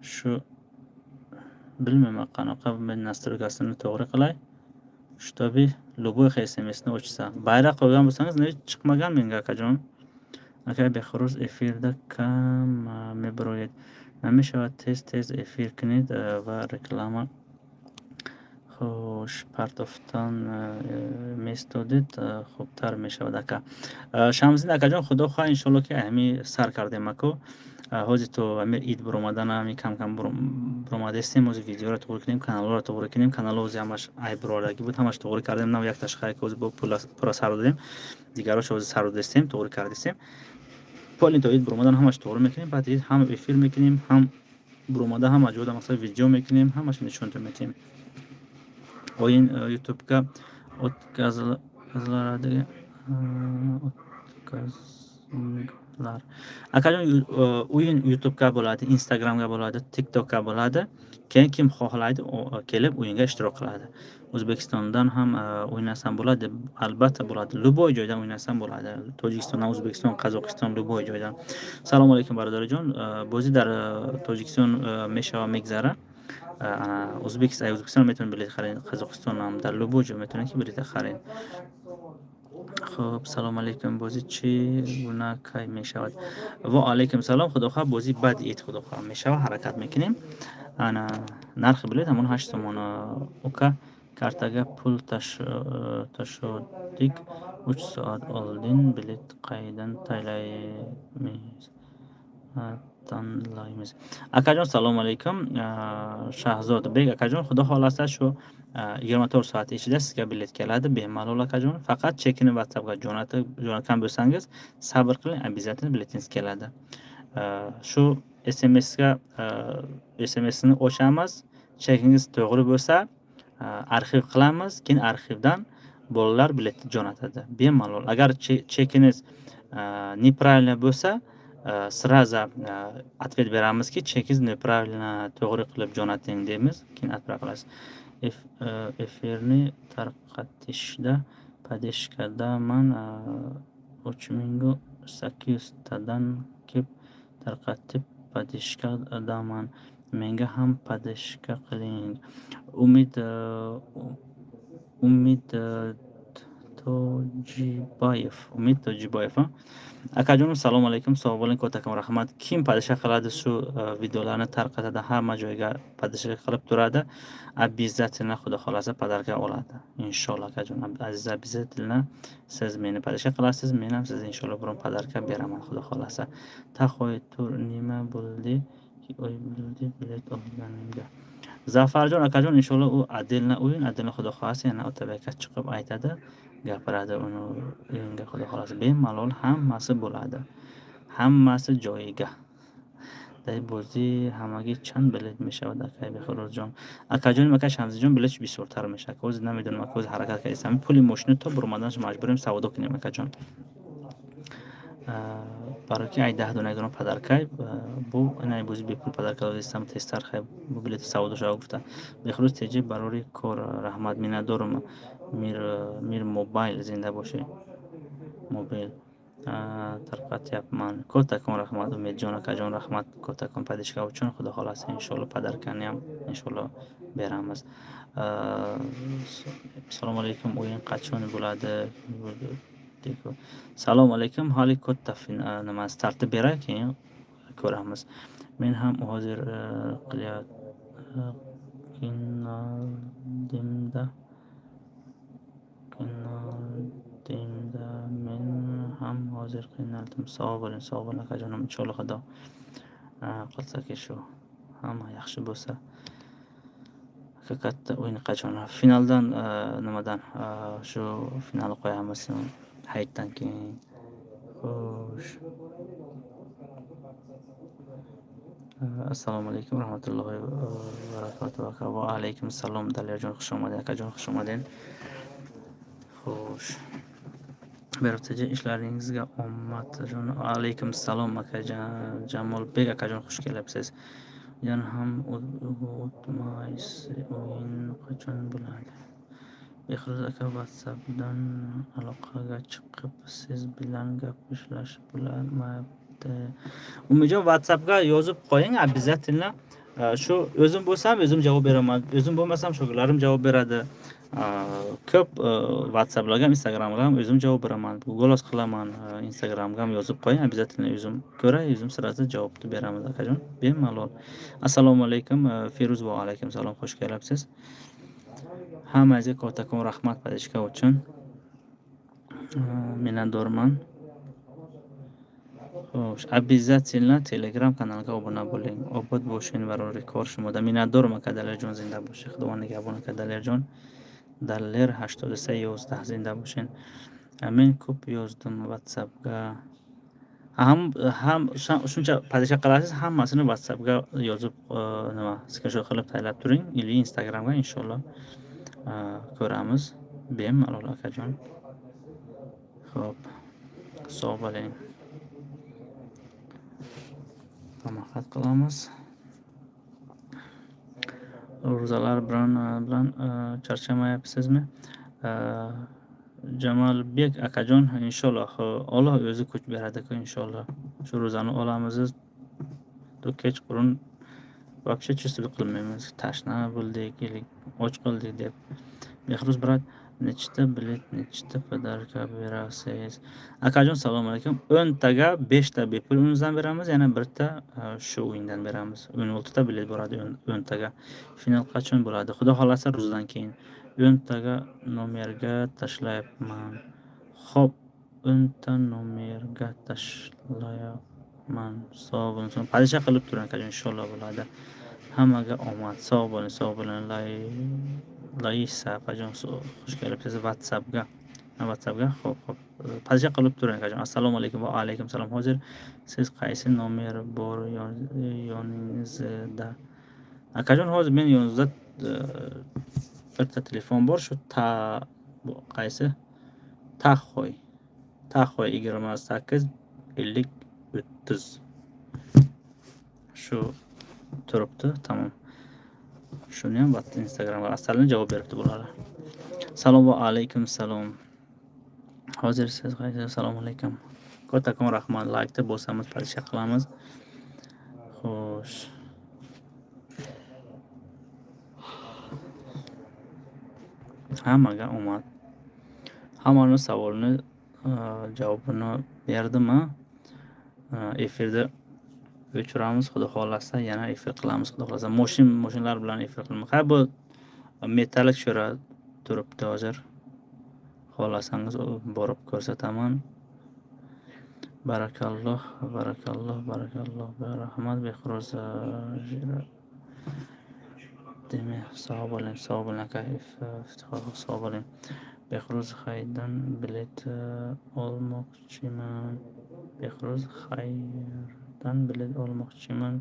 shu bilmayman, qanaqa men настройка sini to'g'ri qilay, чтобы любой smsni o'chsa. Bayroq qo'ygan bo'lsangiz, chiqmagan menga, akajon. Акай Бехрӯз, эфирда кам мебароед, намешавад тез тез эфир кунед ва реклама хуш партофтан местодед, хубтар мешавад, ака Шамсиддин акаҷон. Худо хоҳад, иншоалло, ки ҳами сар кардем, аку. Ҳозир то ҳами ид буромадана ҳами кам кам буромадастем. Ҳозир видеоро туғри кунем, каналҳоро туғри кунем. Каналҳо ҳозир ҳамаш айб буд, ҳамаш туғри кардем. Нав якташ хай, ки ҳозир бо пура сар додем, дигарошо ҳозир сар додастем, туғри кардастем. Поли то ид буромадан ҳамаш туғри мекунем. Баъд ид ҳам эфир мекунем, ҳам буромада ҳама ҷода, мақсад, видео мекунем, ҳамаша нишонтон метиҳем. Оин ютубга o'tkaziladigan o'tkazinglar, akajon. O'yin Youtubega bo'ladi, Instagramga bo'ladi, TikTokka bo'ladi. Keyin kim xohlaydi, kelib o'yinga ishtirok qiladi. O'zbekistondan ham o'ynasam bo'ladi? Albatta bo'ladi, любой joydan o'ynasam bo'ladi: Tojikistondan, O'zbekiston, Qozog'iston, любой joydan. Салому алайкум, бародариҷон. Бозӣ дар Тоҷикистон мешава, мегзара. Ӯзбекистон метавонед билет харед, Қазоқистонам, дар любой ҷо метавонед, ки билета харед. Хуб, салому алайкум, бозӣ чӣ гуна, кай мешавад? Ва алайкум салом. Худо хоҳад, бозӣ баъди ид, худо хоҳад, мешавад, ҳаракат мекунем. Ана, нархи билет ҳамон 8 сомон. Ука, картага пул tashlodik 3 soat oldin, bilet qaydan taylaymiz, tanlaymiz? Акаҷон, салому алайкум, Шаҳзодбек акаҷон. Худо хоҳласа, shu 24 soat ichida sizga bilet keladi bemalol, akajon. Faqat chekini WhatsAppga jo'natgan bo'lsangiz, sabr qiling, обязательно biletingiz keladi. Shu smsga, smsni ochamiz, chekingiz to'g'ri bo'lsa, arxiv qilamiz, keyin arxivdan bolalar biletni jo'natadi bemalol. Agar chekingiz неправильно bo'lsa, сразу ответ beramizki, chekingiz неправильно, to'g'ri qilib jo'nating deymiz, keyin отправка qilasiz. Efirni tarqatishda поддержка daman, 3800 tadan ko'p tarqatib, поддержка daman, menga ham поддержка qiling. Umid Tojiboyev, Umid Tojiboyev akajonim, салому алайкум, sog' bo'ling, kattakon rahmat. Kim поддержка qiladi, shu videolarni tarqatadi, hamma joyga поддержка qilib turadi, обязательно, xudo xohlasa, подарка oladi, inshaalloh. Akajon aziz, обязательно siz meni поддержка qilasiz, men ham sizga, inshaalloh, biron подарка beraman, xudo xohlasa. Tahoy tur, nima bo'ldi? Oy bildi bilet olganimga. Zafarjon akajon, inshaalloh u отдельно o'yin, отдельно, xudo xohlasa, yana Otabek aka chiqib aytadi, gapiradi uni o'yinga, xudo xohlasa, bemalol hammasi bo'ladi. Hammasi joyiga. Дар бозӣ ҳамагӣ чанд билет мешавад, акай Бехрӯзҷон? Акаҷоним, ака Шамсиҷон, билетш бисёртар мешавад. Ҳозир намедонам, ака, ҳозир ҳаракат кардем. Пули мошина то буромаданаш маҷбурем савдо кунем, акаҷон. Барои ки ай 10 дона як дона подаркай бу инай бози бепул подарка додистам, тезтар хай бу билети савдо шава гуфта. Бехрӯз теҷи, барори кор, раҳмат, миннатдорум. Мир Мобайл, зинда бошӣ. Мобил тарқатяпман. Котакон раҳмат, Умедҷон акаҷон, раҳмат, котакон поддержка учун. Худо хоҳласа, иншоалло подарканиам иншоалло берамиз. Ассалому алайкум, o'yin qachon bo'ladi? Салому алайкум, ҳали katta nima startni beray, keyin ko'ramiz. Men ham hozir qiynaldimda, qiynaldimda, men ham hozir qiynaldim. Sog' bo'ling, sog' bo'ling, akajonim, inshaalloh Xudo qilsaki, shu hamma yaxshi bo'lsa. Aka, katta o'yin qachon? Finaldan, nimadan, shu finalni qo'yamiz hayitdan keyin. Xo'sh. Assalomu alaykum rahmatullohi va barakatuh aka. Va alaykum assalom, Dalirjon, xush omading, akajon, xush omading. Xo'sh. Beribdi, ishlaringizga omad. Alaykum assalom, aka Jamolbek akajon, xush kelibsiz. Yana ham o'tmaysiz, o'yin qachon bo'ladi? Behruz aka, WhatsAppdan aloqaga chiqib, siz bilan gaplashib bo'lmayapti. Umidjon, WhatsAppga yozib qo'ying обязательно. Shu o'zim bo'lsam, o'zim javob beraman. O'zim bo'lmasam, shogirdlarim javob beradi. Ko'p WhatsApplarga ham, Instagramga ham o'zim javob beraman. Голос qilaman, Instagramga ham yozib qo'ying, обязательно o'zim ko'ray, o'zim сразу javobni beramiz, akajon. Bemalol. Assalomu alaykum, Feruz, va alaykum salom, xush kelibsiz. Hammangizga kattakon rahmat поддержка uchun. Minnatdorman. Xo'sh, обязательно Telegram kanalga obuna bo'ling. Obod bo'ling, barori kor shumoda. Minnatdorman, aka Dalirjon, zinda bo'shing. Xudovand nigahbon, aka Dalirjon. Dalir 8311, zinda bo'ling. Men ko'p yozdim WhatsAppga. Ham shuncha поддержка qilasiz, hammasini WhatsAppga yozib, nima, skrinshot qilib tayyorlab turing или Instagramga, inshaalloh ko'ramiz. Bemalol, akajon. Xo'p. Sog' bo'ling. Tomosha qilamiz. Ro'zalar bilan charchamayapsizmi? Jamolbek akajon, inshaalloh Alloh o'zi kuch beradi-ku, inshaalloh. Shu ro'zani olamiz. To kechqurun вообще чувствовать qilmaymiz. Tashna bo'ldik или och qoldik deb. Behruz брат, nechta bilet, nechta подарка berasiz? Akajon, assalomu alaykum. 10 taga 5 ta bepul undan beramiz, yana birta shu o'yindan beramiz. 16 ta bilet boradi 10 taga. Final qachon bo'ladi? Xudo xohlasa, ro'zadan keyin. 10 taga nomerga tashlayapman. Xo'p, 10 ta nomerga tashlayapman. Sog' bo'ling. Поддержка qilib turing, akajon, inshaalloh bo'ladi. Hammaga omad. Sog' bo'ling, sog' bo'ling. Laisa opajon, xush kelibsiz WhatsAppga. WhatsAppga, xo'p. Поддержка qilib turing, akajon. Assalomu alaykum, va alaykum salom. Hozir siz qaysi nomer bor yoningizda? Akajon, hozir men yonimda bitta telefon bor, shu ta qaysi? Taxoy. Taxoy 28 50 30. Shu turibdi, tamom. Shuni ham Instagramga asalni javob beribdi bular. Salom va alaykum salom. Hozir siz qaysi? Assalomu alaykum. Kattakon rahmat. Laykni bosamiz, подписка qilamiz. Xo'sh. Hammaga omad. Hammani savolni javobini berdim. Efirda o'chiramiz, xudo xohlasa, yana efir qilamiz, xudo xohlasa. Moshinlar bilan efir qilamiz. Ha, bu metalik sho'ra turibdi hozir. Xohlasangiz borib ko'rsataman. Баракаллоҳ, баракаллоҳ, баракаллоҳ, раҳмат. Бехрӯз деме, сог bo'ling, sog' bo'ling, aka Iftixor, sog' bo'ling. Бехрӯз, qayerdan bilet olmoqchiman? Бехрӯз, qayerdan bilet olmoqchiman?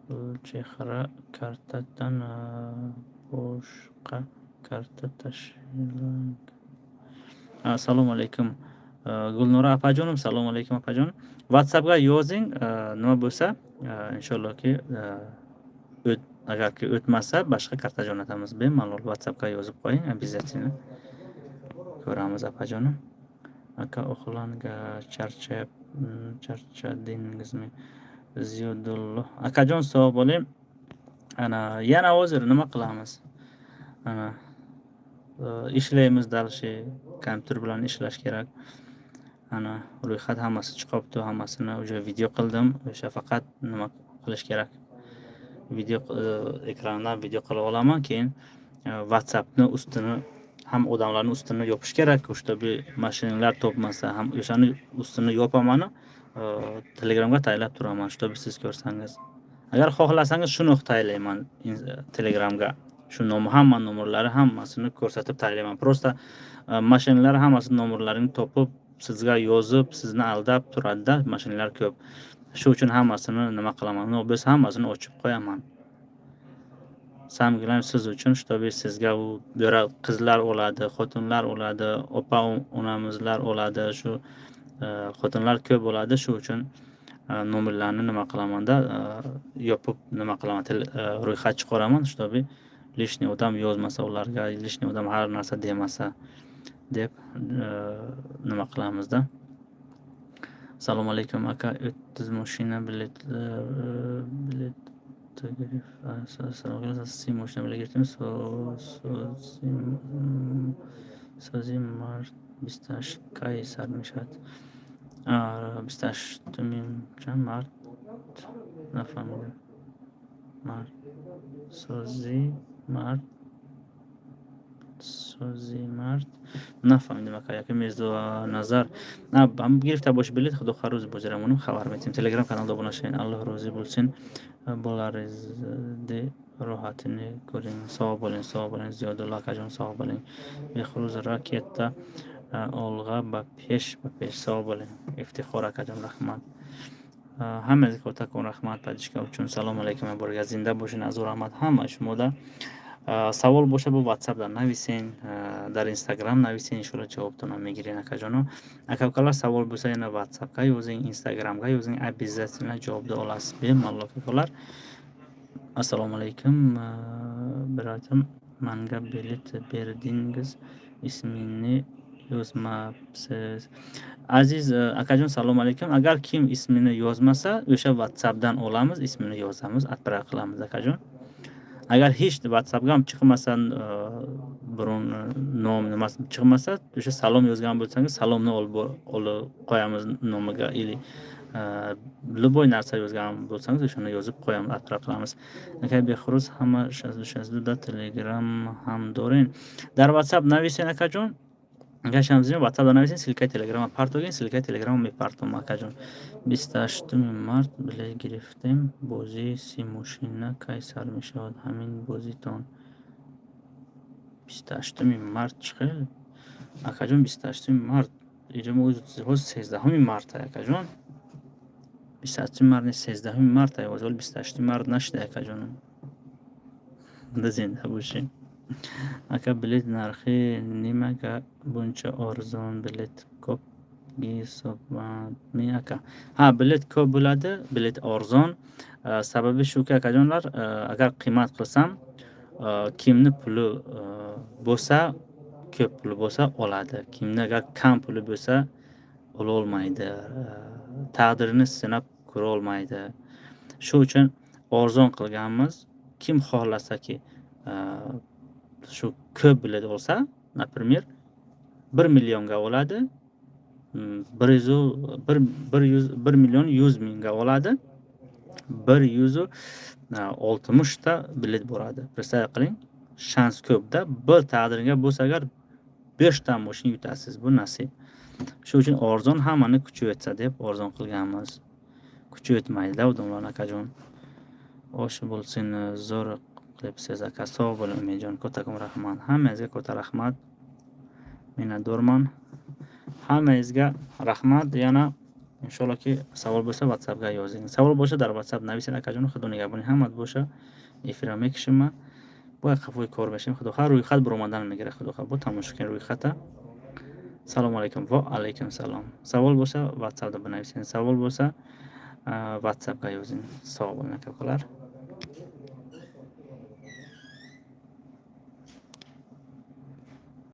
Gulchehra kartadan boshqa karta tashlang. Assalomu alaykum, Gulnora opajonim, assalomu alaykum, opajon. WhatsAppga yozing, nima bo'lsa, inshaallohki, agarki o'tmasa, boshqa karta jo'natamiz bemalol. WhatsAppga yozib qo'ying, обязательно ko'ramiz, opajonim. Aka, uxlanga charchadingizmi? Ziyodulloh akajon, sog' bo'ling. Ana, yana hozir nima qilamiz? Ana, ishlaymiz дальше, kompyuter bilan ishlash kerak. Ana, ro'yxat hammasi chiqyapti, hammasini уже video qildim. O'sha faqat nima qilish kerak, video ekrandan video qilib olaman, keyin WhatsAppni ustini ham, odamlarni ustini yopish kerak, чтобы mashinalar topmasa ham. O'shani ustini yopamanu Telegramga tayyorlab turaman, чтобы siz ko'rsangiz. Agar xohlasangiz, shuni tayyorlayman Telegramga, shu nomi, hamma nomerlari, hammasini ko'rsatib tayyorlayman. Просто mashinalar hammasi nomerlarini topib, sizga yozib, sizni aldab turadida, mashinalar ko'p. Shu uchun hammasini nima qilaman, uni bo'lsa, hammasini ochib qo'yaman samgilam siz uchun, чтобы sizga u qizlar o'ladi, xotinlar o'ladi, opa onamizlar o'ladi, shu xotinlar ko'p bo'ladi. Shu uchun nomerlarni nima qilamanda, yopib nima qilaman, ro'yxat chiqaraman, чтобы лишний odam yozmasa ularga, лишний odam har narsa demasa deb nima qilamizda. Assalomu alaykum, aka, 30 mashina bilet. 30 mashina bilet girdim. Сози март 28 кай сар мешавад? 28-уми чанд март, нафаҳмидам. Март, сози март, сози март, нафаҳмидам, ака. Яке Мирзоназар гирифта боши билет, худо хоҳ, рӯзи бозиро монем, хабар метиҳем. Телеграм каналда обуна шавед. Аллоҳ розӣ bo'lsin. Bolalaringizni rohatini ko'ring. Sog' bo'ling, sog' bo'ling, Ziyodullo akajon, sog' bo'ling. Behruz, raketa olg'a, ба пеш, ба пеш. Sog' bo'ling, Iftixor akajon, rahmat. Ҳамаи котакон, раҳмат поддержка uchun. Салому алайкум, борга, зинда бошед. Азу раҳмат ҳамаи шумода. Савол боша, бо Ватсапда нависен, дар Инстаграм нависен, иншоалло ҷавобтонро мегирен, акаҷоно. Ака, укалар, савол боса, яна Ватсапга ёзing, Инстаграмга ёзing, обязательно ҷавоб олasiz bemalol, aka. Assalomu alaykum, брат im, manga bilet berdingiz, ismini yozmabsiz. Aziz akajon, salom alaykum. Agar kim ismini yozmasa, o'sha WhatsAppdan olamiz, ismini yozamiz, отправка qilamiz, akajon. Agar hech WhatsAppga ham chiqmasa, biron nom nimasi chiqmasa, o'sha salom yozgan bo'lsangiz, salomni olib qo'yamiz nomiga или любой narsa yozgan bo'lsangiz, o'shani yozib qo'yamiz, отправка qilamiz. Aka Behruz, ҳама 62 да Телеграм ҳам дорем. Дар WhatsApp нависен, акаҷон. Ака Шамсиддин, WhatsApp нависен, ссылка и Телеграма партогин, ссылка и Телеграма мепартом, акаҷон. 28-уми март билет гирифтем. Бозии 30 мошина кай сар мешавад ҳамин бозитон? 28-уми март чӣ хел, акаҷон? 28-уми март иҷо мо ҳоз 13-уми марта, акаҷон. 28-уми март не, 13-уми марта, ҳоз 28-уми март нашуда, акаҷонам. Зинда бошем, ака. Билет нархи нимага бунча арзон? Билет ko'p hisobmi, aka? Ha, bilet ko'p bo'ladi, bilet arzon. Sababi shuki, akajonlar, agar qiymat qilsam, kimni puli bo'lsa, ko'p puli bo'lsa, oladi, kimni agar kam puli bo'lsa, ololmaydi, taqdirini sinab ko'rolmaydi. Shu uchun arzon qilganmiz. Kim xohlasaki, shu ko'p bilet olsa, например, 1 millionga oladi, bir yuzu bir, bir yuz, 1 100 000 ga oladi, 160 ta bilet boradi. Представь qiling, shans ko'pda. Bir taqdiringga bo'lsa agar, beshta moshina yutasiz, bu nasib. Shu uchun arzon, hammani kuchi yetsa deb arzon qilganmiz. Kuchi yetmaydi-da odamlarni, akajon. Osh bo'lsin, zo'r qilibsiz, aka. Sog' bo'ling, Umidjon. Kattakon rahmat. Hammangizga katta rahmat. Minnatdorman. Hammangizga rahmat. Yana иншоалло, ки савол боша, WhatsAppga yozing. Савол боша, дар WhatsApp нависед, акаҷон. Худо нигаҳбони ҳамат боша. Эфирро мекушем ма. Бояд қафои кор мешем. Худо хоҳ, рӯйхат баромадан мегирад, худо хоҳ. Бо тамошо кунед рӯйхата. Салому алайкум. Ва алайкум салом. Савол боша, WhatsAppда бинависед. Савол боша, WhatsAppga yozing. Sog' bo'ling, aka-ukalar.